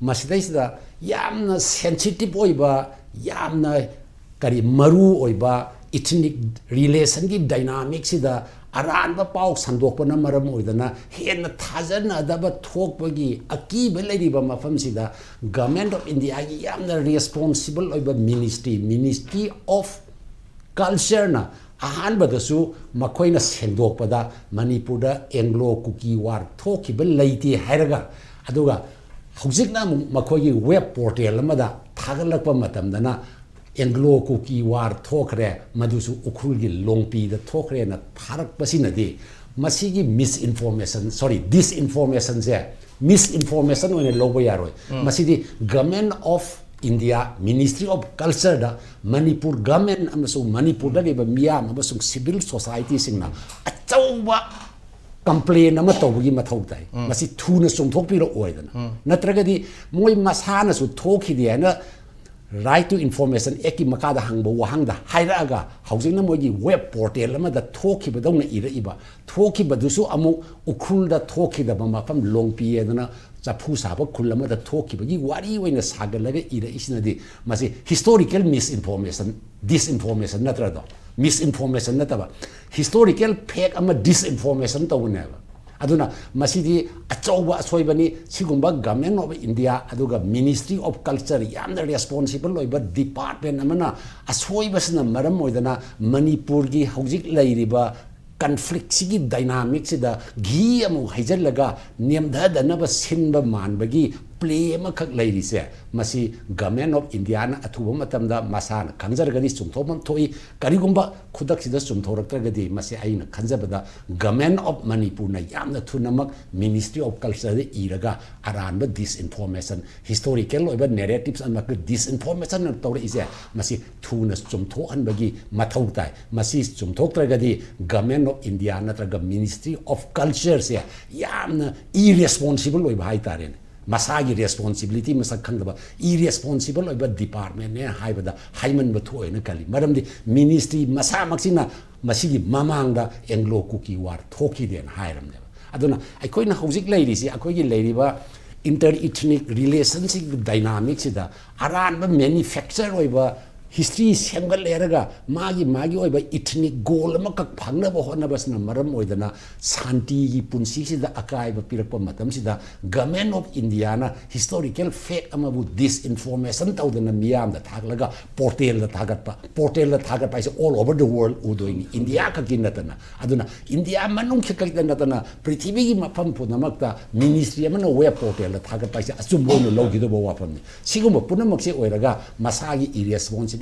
ꯃꯁꯤꯗꯩꯁꯤꯗ ꯌꯥꯝꯅ ꯁꯦꯟꯁꯤꯇꯤꯞ ꯑꯣꯏꯕ, ꯌꯥꯝꯅ ꯀꯔꯤ ꯃꯔꯨ ꯑꯣꯏꯕ ꯏꯊꯅꯤꯛ ꯔꯤꯂꯦꯁꯟꯒꯤ ꯗꯥꯏꯅꯥꯃꯤꯛꯁꯤꯗ ꯑꯔꯥꯟꯕ ꯄꯥꯎ ꯁꯟꯗꯣꯛꯄꯅ ꯃꯔꯝ ꯑꯣꯏꯗꯅ ꯍꯦꯟꯅ ꯊꯥꯖꯅꯗꯕ ꯊꯣꯛꯄꯒꯤ ꯑꯀꯤꯕ ꯂꯩꯔꯤꯕ ꯃꯐꯝꯁꯤꯗ ꯒꯃꯦꯟꯠ ꯑꯣꯐ ꯏꯟꯗꯤꯌꯥꯒꯤ ꯌꯥꯝꯅ ꯔꯦꯁꯄꯣꯟꯁꯤꯕꯜ ꯑꯣꯏꯕ ꯃꯤꯅꯤꯁꯇ꯭ꯔꯤ, ꯃꯤꯅꯤꯁꯇ꯭ꯔꯤ ꯑꯣꯐ ꯀꯜꯆꯔꯅ ꯑꯍꯥꯟꯕꯗꯁꯨ ꯃꯈꯣꯏꯅ ꯁꯦꯡꯗꯣꯛꯄꯗ ꯃꯅꯤꯄꯨꯔꯗ ꯑꯦꯡꯒ꯭ꯂꯣ ꯀꯨꯀꯤ ꯋꯥꯔ ꯊꯣꯛꯈꯤꯕ ꯂꯩꯇꯦ ꯍꯥꯏꯔꯒ, ꯑꯗꯨꯒ ꯍꯧꯖꯤꯛꯅ ꯑꯃꯨꯛ ꯃꯈꯣꯏꯒꯤ ꯋꯦꯕ ꯄꯣꯔꯇꯦꯜ ꯑꯃꯗ ꯊꯥꯒꯠꯂꯛꯄ ꯃꯇꯝꯗꯅ ꯑꯦꯡꯒ꯭ꯂꯣ ꯀꯨꯀꯤ ꯋꯥꯔ ꯊꯣꯛꯈ꯭ꯔꯦ, ꯃꯗꯨꯁꯨ ꯎꯈ꯭ꯔꯨꯜꯒꯤ ꯂꯣꯡꯄꯤꯗ ꯊꯣꯛꯈ꯭ꯔꯦꯅ ꯊꯥꯔꯛꯄꯁꯤꯅꯗꯤ ꯃꯁꯤꯒꯤ ꯃꯤꯁꯏꯟꯐꯣꯔꯃꯦꯁꯟ, ꯁꯣꯔꯤ, ꯗꯤꯁꯏꯟꯐꯣꯔꯃꯦꯁꯟꯁꯦ ꯃꯤꯁꯏꯟꯐꯣꯔꯃꯦꯁꯟ ꯑꯣꯏꯅ ꯂꯧꯕ ꯌꯥꯔꯣꯏ꯫ ꯃꯁꯤꯗꯤ ꯒꯃꯦꯟꯠ ꯑꯣꯐ ꯏꯟꯗꯤꯌꯥ, ꯃꯤꯅꯤꯁꯇ꯭ꯔꯤ ꯑꯣꯐ ꯀꯜꯆꯔꯗ ꯃꯅꯤꯄꯨꯔ ꯒꯃꯦꯟꯠ ꯑꯃꯁꯨꯡ ꯃꯅꯤꯄꯨꯔꯗ ꯂꯩꯕ ꯃꯤꯌꯥꯝ ꯑꯃꯁꯨꯡ ꯁꯤꯚꯤꯜ ꯁꯣꯁꯥꯏꯇꯤꯁꯤꯡꯅ ꯑꯆꯧꯕ ꯀꯝꯄ꯭ꯂꯦꯟ ꯑꯃ ꯇꯧꯕꯒꯤ ꯃꯊꯧ ꯇꯥꯏ꯫ ꯃꯁꯤ ꯊꯨꯅ ꯆꯨꯝꯊꯣꯛꯄꯤꯔꯛꯑꯣꯏꯗꯅ꯫ ꯅꯠꯇ꯭ꯔꯒꯗꯤ ꯃꯣꯏ ꯃꯁꯥꯅꯁꯨ ꯊꯣꯛꯈꯤꯗꯦ ꯍꯥꯏꯅ ꯔꯥꯏꯠ ꯇꯨ ꯏꯟꯐꯣꯔꯃꯦꯁꯟ ꯑꯦꯛꯀꯤ ꯃꯈꯥꯗ ꯍꯪꯕ ꯋꯥꯍꯪꯗ ꯍꯥꯏꯔꯛꯑꯒ ꯍꯧꯖꯤꯛꯅ ꯃꯣꯏꯒꯤ ꯋꯦꯕ ꯄꯣꯔꯇꯦꯜ ꯑꯃꯗ ꯊꯣꯛꯈꯤꯕꯗꯧꯅ ꯏꯔꯛꯏꯕ, ꯊꯣꯛꯈꯤꯕꯗꯨꯁꯨ ꯑꯃꯨꯛ ꯎꯈ꯭ꯔꯨꯜꯗ ꯊꯣꯛꯈꯤꯗꯕ ꯃꯐꯝ ꯂꯣꯡꯄꯤ ꯍꯥꯏꯗꯅ ꯆꯐꯨ ꯁꯥꯕ ꯈꯨꯜ ꯑꯃꯗ ꯊꯣꯛꯈꯤꯕꯒꯤ ꯋꯥꯔꯤ ꯑꯣꯏꯅ ꯁꯥꯒꯠꯂꯒ ꯏꯔꯛꯏꯁꯤꯅꯗꯤ ꯃꯁꯤ ꯍꯤꯁꯇꯣꯔꯤꯀꯦꯜ ꯃꯤꯁꯏꯟꯐꯣꯔꯃꯦꯁꯟ, ꯗꯤꯁꯏꯟꯐꯣꯔꯃꯦꯁꯟ ꯅꯠꯇ꯭ꯔꯗꯣ? ꯃꯤꯁꯏꯟꯐꯣꯔꯃꯦꯁꯟ ꯅꯠꯇꯕ, ꯍꯤꯁꯇꯣꯔꯤꯀꯦꯜ ꯐꯦꯛ ꯑꯃ ꯗꯤꯁꯏꯟꯐꯣꯔꯃꯦꯁꯟ ꯇꯧꯕꯅꯦꯕ꯫ ꯑꯗꯨꯅ ꯃꯁꯤꯗꯤ ꯑꯆꯧꯕ ꯑꯁꯣꯏꯕꯅꯤ꯫ ꯁꯤꯒꯨꯝꯕ Government of India ꯑꯗꯨꯒ Ministry of Culture, ꯌꯥꯝꯅ responsible ꯑꯣꯏꯕ department ꯑꯃꯅ ꯑꯁꯣꯏꯕꯁꯤꯅ ꯃꯔꯝ ꯑꯣꯏꯗꯅ ꯃꯅꯤꯄꯨꯔꯒꯤ ꯍꯧꯖꯤꯛ ꯂꯩꯔꯤꯕ conflict ꯁꯤꯒꯤ dynamic ꯁꯤꯗ ꯘꯤ ꯑꯃꯨꯛ ꯍꯩꯖꯤꯜꯂꯒ ꯅꯦꯝꯊꯗꯅꯕ ꯁꯤꯟꯕ ꯃꯥꯟꯕꯒꯤ play ꯑꯃꯈꯛ ꯂꯩꯔꯤꯁꯦ, ꯃꯁꯤ Government of India ꯅ ꯑꯊꯨꯕ ꯃꯇꯝꯗ ꯃꯁꯥꯅ ꯈꯪꯖꯔꯒꯗꯤ ꯆꯨꯝꯊꯣꯛꯐꯝ ꯊꯣꯛꯏ꯫ ꯀꯔꯤꯒꯨꯝꯕ ꯈꯨꯗꯛꯁꯤꯗ ꯆꯨꯝꯊꯣꯔꯛꯇ꯭ꯔꯒꯗꯤ, ꯃꯁꯤ ꯑꯩꯅ ꯈꯟꯖꯕꯗ Government of ꯃꯅꯤꯄꯨꯔꯅ ꯌꯥꯝꯅ ꯊꯨꯅꯃꯛ Ministry of Culture ꯗ ꯏꯔꯒ ꯑꯔꯥꯟꯕ disinformation, historical ꯑꯣꯏꯕ narratives ꯑꯃꯒ disinformation ꯑꯃ ꯇꯧꯔꯛꯏꯁꯦ, ꯃꯁꯤ ꯊꯨꯅ ꯆꯨꯝꯊꯣꯛꯍꯟꯕꯒꯤ ꯃꯊꯧ ꯇꯥꯏ꯫ ꯃꯁꯤ ꯆꯨꯝꯊꯣꯛꯇ꯭ꯔꯒꯗꯤ Government of India ꯅꯠꯇ꯭ꯔꯒ Ministry of Culture ꯁꯦ ꯌꯥꯝꯅ irresponsible ꯑꯣꯏꯕ ꯍꯥꯏꯇꯥꯔꯦꯅꯦ꯫ ꯃꯁꯥꯒꯤ responsibility ꯃꯁꯛ ꯈꯪꯗꯕ, irresponsible ꯑꯣꯏꯕ department ꯅꯦ ꯍꯥꯏꯕꯗ ꯍꯥꯏꯃꯟꯕ ꯊꯣꯛꯑꯦꯅ ꯈꯜꯂꯤ꯫ ꯃꯔꯝꯗꯤ ministry ꯃꯁꯥꯃꯛꯁꯤꯅ ꯃꯁꯤꯒꯤ ꯃꯃꯥꯡꯗ Anglo Kuki War ꯊꯣꯛꯈꯤꯗꯦꯅ ꯍꯥꯏꯔꯝꯅꯦꯕ꯫ ꯑꯗꯨꯅ ꯑꯩꯈꯣꯏꯅ ꯍꯧꯖꯤꯛ ꯂꯩꯔꯤꯁꯤ, ꯑꯩꯈꯣꯏꯒꯤ ꯂꯩꯔꯤꯕ inter ethnic relation ꯁꯤꯒꯤ dynamic ꯁꯤꯗ ꯑꯔꯥꯟꯕ manufacture ꯑꯣꯏꯕ history ꯁꯦꯝꯒꯠꯂꯦꯔꯒ ꯃꯥꯒꯤ, ꯃꯥꯒꯤ ꯑꯣꯏꯕ ethnic goal ꯑꯃꯈꯛ ꯐꯪꯅꯕ ꯍꯣꯠꯅꯕꯁꯤꯅ ꯃꯔꯝ ꯑꯣꯏꯗꯅ ꯁꯥꯟꯇꯤꯒꯤ ꯄꯨꯟꯁꯤꯁꯤꯗ ꯑꯀꯥꯏꯕ ꯄꯤꯔꯛꯄ ꯃꯇꯝꯁꯤꯗ Government of India ꯅ historical fact ꯑꯃꯕꯨ disinformation ꯇꯧꯗꯅ ꯃꯤꯌꯥꯝꯗ ꯊꯥꯒꯠꯂꯒ portal ꯗ ꯊꯥꯒꯠꯄ, portal ꯗ ꯊꯥꯒꯠꯄ ꯍꯥꯏꯁꯦ all over the world ꯎꯗꯣꯏꯅꯤ, ꯏꯟꯗꯤꯌꯥ ꯈꯛꯀꯤ ꯅꯠꯇꯅ꯫ ꯑꯗꯨꯅ ꯏꯟꯗꯤꯌꯥ ꯃꯅꯨꯡ ꯈꯛꯇ ꯅꯠꯇꯅ ꯄ꯭ꯔꯤꯊꯤꯕꯤꯒꯤ ꯃꯐꯝ ꯄꯨꯝꯅꯃꯛꯇ ministry ꯑꯃꯅ web portal ꯗ ꯊꯥꯒꯠꯄ ꯍꯥꯏꯁꯦ ꯑꯆꯨꯝꯕ ꯑꯣꯏꯅ ꯂꯧꯈꯤꯗꯧꯕ ꯋꯥꯐꯝꯅꯤ꯫ ꯁꯤꯒꯨꯝꯕ ꯄꯨꯝꯅꯃꯛꯁꯦ ꯑꯣꯏꯔꯒ ꯃꯁꯥꯒꯤ irresponsibility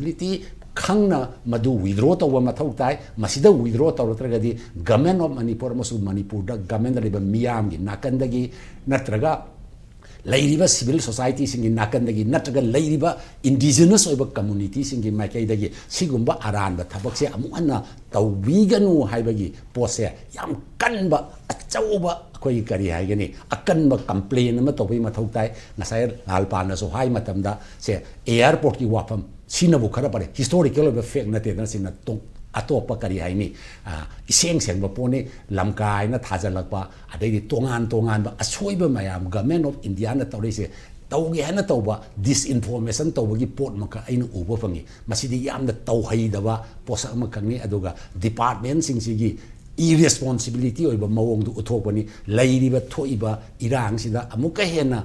ꯈꯪꯅ ꯃꯗꯨ withdraw ꯇꯧꯕ ꯃꯊꯧ ꯇꯥꯏ꯫ ꯃꯁꯤꯗ withdraw ꯇꯧꯔꯛꯇ꯭ꯔꯒꯗꯤ Government of ꯃꯅꯤꯄꯨꯔ ꯑꯃꯁꯨꯡ ꯃꯅꯤꯄꯨꯔꯗ government ꯗ ꯂꯩꯕ ꯃꯤꯌꯥꯝꯒꯤ ꯅꯥꯀꯟꯗꯒꯤ ꯅꯠꯇ꯭ꯔꯒ ꯂꯩꯔꯤꯕ civil society ꯁꯤꯡꯒꯤ ꯅꯥꯀꯟꯗꯒꯤ ꯅꯠꯇ꯭ꯔꯒ ꯂꯩꯔꯤꯕ indigenous ꯑꯣꯏꯕ community ꯁꯤꯡꯒꯤ ꯃꯥꯏꯀꯩꯗꯒꯤ ꯁꯤꯒꯨꯝꯕ ꯑꯔꯥꯟꯕ ꯊꯕꯛꯁꯦ ꯑꯃꯨꯛ ꯍꯟꯅ ꯇꯧꯕꯤꯒꯅꯨ ꯍꯥꯏꯕꯒꯤ ꯄꯣꯠꯁꯦ ꯌꯥꯝ ꯀꯟꯕ, ꯑꯆꯧꯕ, ꯑꯩꯈꯣꯏꯒꯤ ꯀꯔꯤ ꯍꯥꯏꯒꯅꯤ, ꯑꯀꯟꯕ complain ꯑꯃ ꯇꯧꯕꯒꯤ ꯃꯊꯧ ꯇꯥꯏ꯫ ꯉꯁꯥꯏ ꯂꯥꯜꯄꯥꯅꯁꯨ ꯍꯥꯏ ꯃꯇꯝꯗ ꯁꯦ airport ꯀꯤ ꯋꯥꯐꯝ ꯁꯤꯅꯕꯨ ꯈꯔ ꯐꯔꯦ, historical ꯑꯣꯏꯕ fact ꯅꯠꯇꯦꯗꯅ꯫ ꯁꯤꯅ ꯇꯣ-, ꯑꯇꯣꯞꯄ ꯀꯔꯤ ꯍꯥꯏꯅꯤ, ꯑ, ꯏꯁꯦꯡ ꯁꯦꯡꯕ ꯄꯣꯠꯅꯤ꯫ ꯂꯝꯀꯥꯏꯅ ꯊꯥꯖꯤꯜꯂꯛꯄ, ꯑꯗꯩꯗꯤ ꯇꯣꯉꯥꯟ ꯇꯣꯉꯥꯟꯕ ꯑꯁꯣꯏꯕ ꯃꯌꯥꯝ Government of India ꯅ ꯇꯧꯔꯤꯁꯦ, ꯇꯧꯒꯦ ꯍꯥꯏꯅ ꯇꯧꯕ disinformation ꯇꯧꯕꯒꯤ ꯄꯣꯠꯃꯛꯀ ꯑꯩꯅ ꯎꯕ ꯐꯪꯉꯤ꯫ ꯃꯁꯤꯗꯤ ꯌꯥꯝꯅ ꯇꯧꯍꯩꯗꯕ ꯄꯣꯠꯁꯛ ꯑꯃꯈꯛꯅꯤ꯫ ꯑꯗꯨꯒ department ꯁꯤꯡꯁꯤꯒꯤ ꯏꯔꯦꯁꯄꯣꯟꯁꯤꯕꯤꯂꯤꯇꯤ ꯑꯣꯏꯕ ꯃꯑꯣꯡꯗꯨ ꯎꯠꯊꯣꯛꯄꯅꯤ꯫ ꯂꯩꯔꯤꯕ ꯊꯣꯛꯏꯕ ꯏꯔꯥꯡꯁꯤꯗ ꯑꯃꯨꯛꯀ ꯍꯦꯟꯅ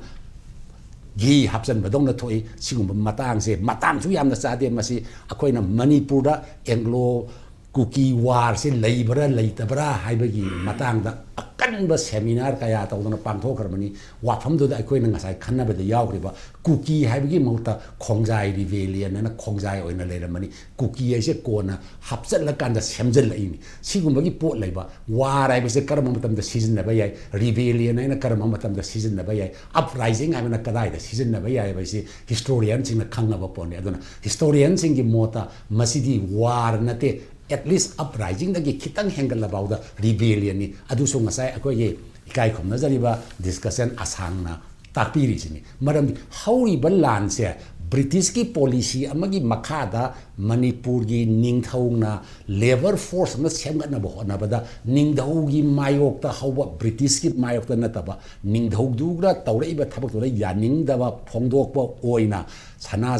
ꯘꯤ ꯍꯥꯞꯆꯤꯟꯕꯗꯧꯅ ꯊꯣꯛꯏ꯫ ꯁꯤꯒꯨꯝꯕ ꯃꯇꯥꯡꯁꯦ ꯃꯇꯥꯡꯁꯨ ꯌꯥꯝꯅ ꯆꯥꯗꯦ꯫ ꯃꯁꯤ ꯑꯩꯈꯣꯏꯅ ꯃꯅꯤꯄꯨꯔꯗ ꯑꯦꯡꯒ꯭ꯂꯣ ꯀꯨꯀꯤ ꯋꯥꯔꯁꯤ ꯂꯩꯕ꯭ꯔꯥ ꯂꯩꯇꯕ꯭ꯔꯥ ꯍꯥꯏꯕꯒꯤ ꯃꯇꯥꯡꯗ ꯑꯀꯟꯕ ꯁꯦꯃꯤꯅꯥꯔ ꯀꯌꯥ ꯇꯧꯗꯅ ꯄꯥꯡꯊꯣꯛꯈ꯭ꯔꯕꯅꯤ꯫ ꯋꯥꯐꯝꯗꯨꯗ ꯑꯩꯈꯣꯏꯅ ꯉꯁꯥꯏ ꯈꯟꯅꯕꯗ ꯌꯥꯎꯈ꯭ꯔꯤꯕ ꯀꯨꯀꯤ ꯍꯥꯏꯕꯒꯤ ꯃꯍꯨꯠꯇ ꯈꯣꯡꯖꯥꯏ ꯔꯤꯕꯦꯂꯤꯌꯟ ꯍꯥꯏꯅ ꯈꯣꯡꯖꯥꯏ ꯑꯣꯏꯅ ꯂꯩꯔꯝꯕꯅꯤ꯫ ꯀꯨꯀꯤ ꯍꯥꯏꯁꯦ ꯀꯣꯟꯅ ꯍꯥꯞꯆꯤꯜꯂꯀꯥꯟꯗ ꯁꯦꯝꯖꯤꯜꯂꯛꯏꯅꯤ꯫ ꯁꯤꯒꯨꯝꯕꯒꯤ ꯄꯣꯠ ꯂꯩꯕ, ꯋꯥꯔ ꯍꯥꯏꯕꯁꯦ ꯀꯔꯝꯕ ꯃꯇꯝꯗ ꯁꯤꯖꯤꯟꯅꯕ ꯌꯥꯏ, ꯔꯤꯕꯦꯂꯤꯌꯟ ꯍꯥꯏꯅ ꯀꯔꯝꯕ ꯃꯇꯝꯗ ꯁꯤꯖꯤꯟꯅꯕ ꯌꯥꯏ, ꯑꯞꯔꯥꯏꯖꯤꯡ ꯍꯥꯏꯕꯅ ꯀꯗꯥꯏꯗ ꯁꯤꯖꯤꯟꯅꯕ ꯌꯥꯏ ꯍꯥꯏꯕꯁꯤ ꯍꯤꯁꯇꯣꯔꯤꯌꯟꯁꯤꯡꯅ ꯈꯪꯉꯕ ꯄꯣꯠꯅꯤ꯫ ꯑꯗꯨꯅ ꯍꯤꯁꯇꯣꯔꯤꯌꯟꯁꯤꯡꯒꯤ ꯃꯣꯠꯇ ꯃꯁꯤꯗꯤ ꯋꯥꯔ ꯅꯠꯇꯦ, ꯑꯦꯠꯂꯤꯁ ꯑꯞꯔꯥꯏꯖꯤꯡꯗꯒꯤ ꯈꯤꯇꯪ ꯍꯦꯟꯒꯠꯂꯐꯥꯎꯗ ꯔꯤꯕꯦꯂꯤꯌꯟꯅꯤ꯫ ꯑꯗꯨꯁꯨ ꯉꯁꯥꯏ ꯑꯩꯈꯣꯏꯒꯤ ꯏꯀꯥꯏ ꯈꯨꯝꯅꯖꯔꯤꯕ ꯗꯤꯁꯀꯁꯟ ꯑꯁꯥꯡꯅ ꯇꯥꯛꯄꯤꯔꯤꯁꯤꯅꯤ꯫ ꯃꯔꯝꯗꯤ ꯍꯧꯔꯤꯕ ꯂꯥꯟꯁꯦ ꯕ꯭ꯔꯤꯇꯤꯁꯀꯤ ꯄꯣꯂꯤꯁꯤ ꯑꯃꯒꯤ ꯃꯈꯥꯗ ꯃꯅꯤꯄꯨꯔꯒꯤ ꯅꯤꯡꯊꯧꯅ ꯂꯦꯕꯔ ꯐꯣꯔꯁ ꯑꯃ ꯁꯦꯝꯒꯠꯅꯕ ꯍꯣꯠꯅꯕꯗ ꯅꯤꯡꯊꯧꯒꯤ ꯃꯥꯌꯣꯛꯇ ꯍꯧꯕ, ꯕ꯭ꯔꯤꯇꯤꯁꯀꯤ ꯃꯥꯌꯣꯛꯇ ꯅꯠꯇꯕ, ꯅꯤꯡꯊꯧꯗꯨꯅ ꯇꯧꯔꯛꯏꯕ ꯊꯕꯛꯇꯨꯗ ꯌꯥꯅꯤꯡꯗꯕ ꯐꯣꯡꯗꯣꯛꯄ ꯑꯣꯏꯅ ꯁꯅꯥ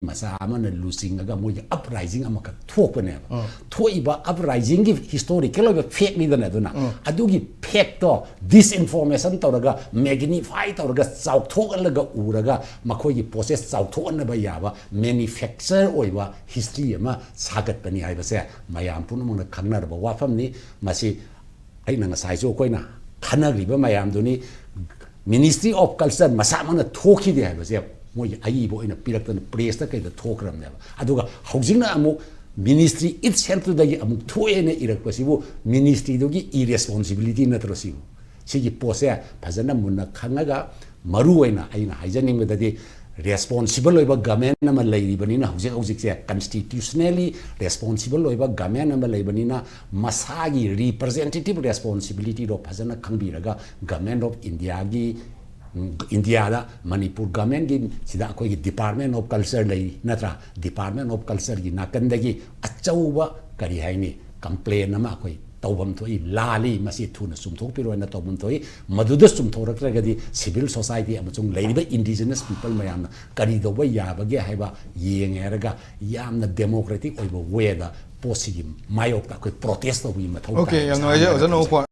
ꯃꯆꯥ ꯑꯃꯅ ꯂꯨꯆꯤꯡꯉꯒ ꯃꯣꯏꯒꯤ ꯑꯞꯔꯥꯏꯖꯤꯡ ꯑꯃꯈꯛ ꯊꯣꯛꯄꯅꯦꯕ꯫ ꯊꯣꯛꯏꯕ ꯑꯞꯔꯥꯏꯖꯤꯡꯒꯤ ꯍꯤꯁꯇꯣꯔꯤꯀꯦꯜ ꯑꯣꯏꯕ ꯐꯦꯛꯅꯤꯗꯅ꯫ ꯑꯗꯨꯅ ꯑꯗꯨꯒꯤ ꯐꯦꯛꯇꯣ ꯗꯤꯁꯏꯟꯐꯣꯔꯃꯦꯁꯟ ꯇꯧꯔꯒ, ꯃꯦꯒꯅꯤꯐꯥꯏ ꯇꯧꯔꯒ, ꯆꯥꯎꯊꯣꯛꯍꯜꯂꯒ ꯎꯔꯒ ꯃꯈꯣꯏꯒꯤ ꯄ꯭ꯔꯣꯁꯦꯁ ꯆꯥꯎꯊꯣꯛꯍꯟꯅꯕ ꯌꯥꯕ ꯃꯦꯅꯤꯐꯦꯛꯆꯔ ꯑꯣꯏꯕ ꯍꯤꯁꯇ꯭ꯔꯤ ꯑꯃ ꯁꯥꯒꯠꯄꯅꯤ ꯍꯥꯏꯕꯁꯦ ꯃꯌꯥꯝ ꯄꯨꯝꯅꯃꯛꯅ ꯈꯪꯅꯔꯕ ꯋꯥꯐꯝꯅꯤ꯫ ꯃꯁꯤ ꯑꯩꯅ ꯉꯁꯥꯏꯁꯨ ꯑꯩꯈꯣꯏꯅ ꯈꯟꯅꯈ꯭ꯔꯤꯕ ꯃꯌꯥꯝꯗꯨꯅꯤ꯫ ꯃꯤꯅꯤꯁꯇ꯭ꯔꯤ ꯑꯣꯐ ꯀꯜꯆꯔ ꯃꯁꯥꯃꯛꯅ ꯊꯣꯛꯈꯤꯗꯦ ꯍꯥꯏꯕꯁꯦ ꯃꯣꯏꯒꯤ ꯑꯏꯕ ꯑꯣꯏꯅ ꯄꯤꯔꯛꯇꯅ ꯄ꯭ꯔꯦꯁꯇ ꯀꯩꯗ ꯊꯣꯛꯈ꯭ꯔꯕꯅꯦꯕ꯫ ꯑꯗꯨꯒ ꯍꯧꯖꯤꯛꯅ ꯑꯃꯨꯛ ꯃꯤꯅꯤꯁꯇ꯭ꯔꯤ ꯏꯠꯁꯦꯜꯐꯇꯨꯗꯒꯤ ꯑꯃꯨꯛ ꯊꯣꯛꯑꯦꯅ ꯏꯔꯛꯄꯁꯤꯕꯨ ꯃꯤꯅꯤꯁꯇ꯭ꯔꯤꯗꯨꯒꯤ ꯏꯔꯦꯁꯄꯣꯟꯁꯤꯕꯤꯂꯤꯇꯤ ꯅꯠꯇ꯭ꯔꯣ ꯁꯤꯕꯨ? ꯁꯤꯒꯤ ꯄꯣꯠꯁꯦ ꯐꯖꯅ ꯃꯨꯟꯅ ꯈꯪꯉꯒ, ꯃꯔꯨ ꯑꯣꯏꯅ ꯑꯩꯅ ꯍꯥꯏꯖꯅꯤꯡꯕꯗꯗꯤ ꯔꯦꯁꯄꯣꯟꯁꯤꯕꯜ ꯑꯣꯏꯕ ꯒꯃꯦꯟ ꯑꯃ ꯂꯩꯔꯤꯕꯅꯤꯅ, ꯍꯧꯖꯤꯛ ꯍꯧꯖꯤꯛꯁꯦ ꯀꯟꯁꯇꯤꯇ꯭ꯌꯨꯁꯅꯦꯂꯤ ꯔꯦꯁꯄꯣꯟꯁꯤꯕꯜ ꯑꯣꯏꯕ ꯒꯃꯦꯟ ꯑꯃ ꯂꯩꯕꯅꯤꯅ, ꯃꯁꯥꯒꯤ ꯔꯤꯄ꯭ꯔꯖꯦꯟꯇꯦꯇꯤꯞ ꯔꯦꯁꯄꯣꯟꯁꯤꯕꯤꯂꯤꯇꯤꯗꯣ ꯐꯖꯅ ꯈꯪꯕꯤꯔꯒ ꯒꯃꯦꯟ ꯑꯣꯐ ꯏꯟꯗꯤꯌꯥꯒꯤ, ꯏꯟꯗꯤꯌꯥꯗ ꯃꯅꯤꯄꯨꯔ ꯒꯃꯦꯟꯒꯤ ꯁꯤꯗ ꯑꯩꯈꯣꯏꯒꯤ ꯗꯤꯄꯥꯔꯠꯃꯦꯟ ꯑꯣꯐ ꯀꯜꯆꯔ ꯂꯩ ꯅꯠꯇ꯭ꯔꯥ? ꯗꯤꯄꯥꯔꯠꯃꯦꯟ ꯑꯣꯐ ꯀꯜꯆꯔꯒꯤ ꯅꯥꯀꯟꯗꯒꯤ ꯑꯆꯧꯕ, ꯀꯔꯤ ꯍꯥꯏꯅꯤ, ꯀꯝꯄ꯭ꯂꯦꯟ ꯑꯃ ꯑꯩꯈꯣꯏ ꯇꯧꯐꯝ ꯊꯣꯛꯏ, ꯂꯥꯜꯂꯤ, ꯃꯁꯤ ꯊꯨꯅ ꯆꯨꯝꯊꯣꯛꯄꯤꯔꯣ ꯍꯥꯏꯅ ꯇꯧꯐꯝ ꯊꯣꯛꯏ꯫ ꯃꯗꯨꯗ ꯆꯨꯝꯊꯣꯛꯂꯛꯇ꯭ꯔꯒꯗꯤ ꯁꯤꯚꯤꯜ ꯁꯣꯁꯥꯏꯇꯤ ꯑꯃꯁꯨꯡ ꯂꯩꯔꯤꯕ ꯏꯟꯗꯤꯖꯤꯅꯁ ꯄꯤꯄꯜ ꯃꯌꯥꯝꯅ ꯀꯔꯤ ꯇꯧꯕ ꯌꯥꯕꯒꯦ ꯍꯥꯏꯕ ꯌꯦꯡꯉꯦ ꯍꯥꯏꯔꯒ ꯌꯥꯝꯅ ꯗꯦꯃꯣꯀ꯭ꯔꯦꯇꯤꯛ ꯑꯣꯏꯕ ꯋꯦꯗ ꯄꯣꯠꯁꯤꯒꯤ ꯃꯥꯌꯣꯛꯇ ꯑꯩꯈꯣꯏ ꯄ꯭ꯔꯣꯇꯦꯁ ꯇꯧꯕꯒꯤ ꯃꯊꯧ Okay, ꯇꯥꯏ꯫ ꯌꯥꯝ ꯅꯨꯡꯉꯥꯏꯖꯩ ꯑꯣꯖꯥ ꯅꯣꯡꯄꯣꯟ꯫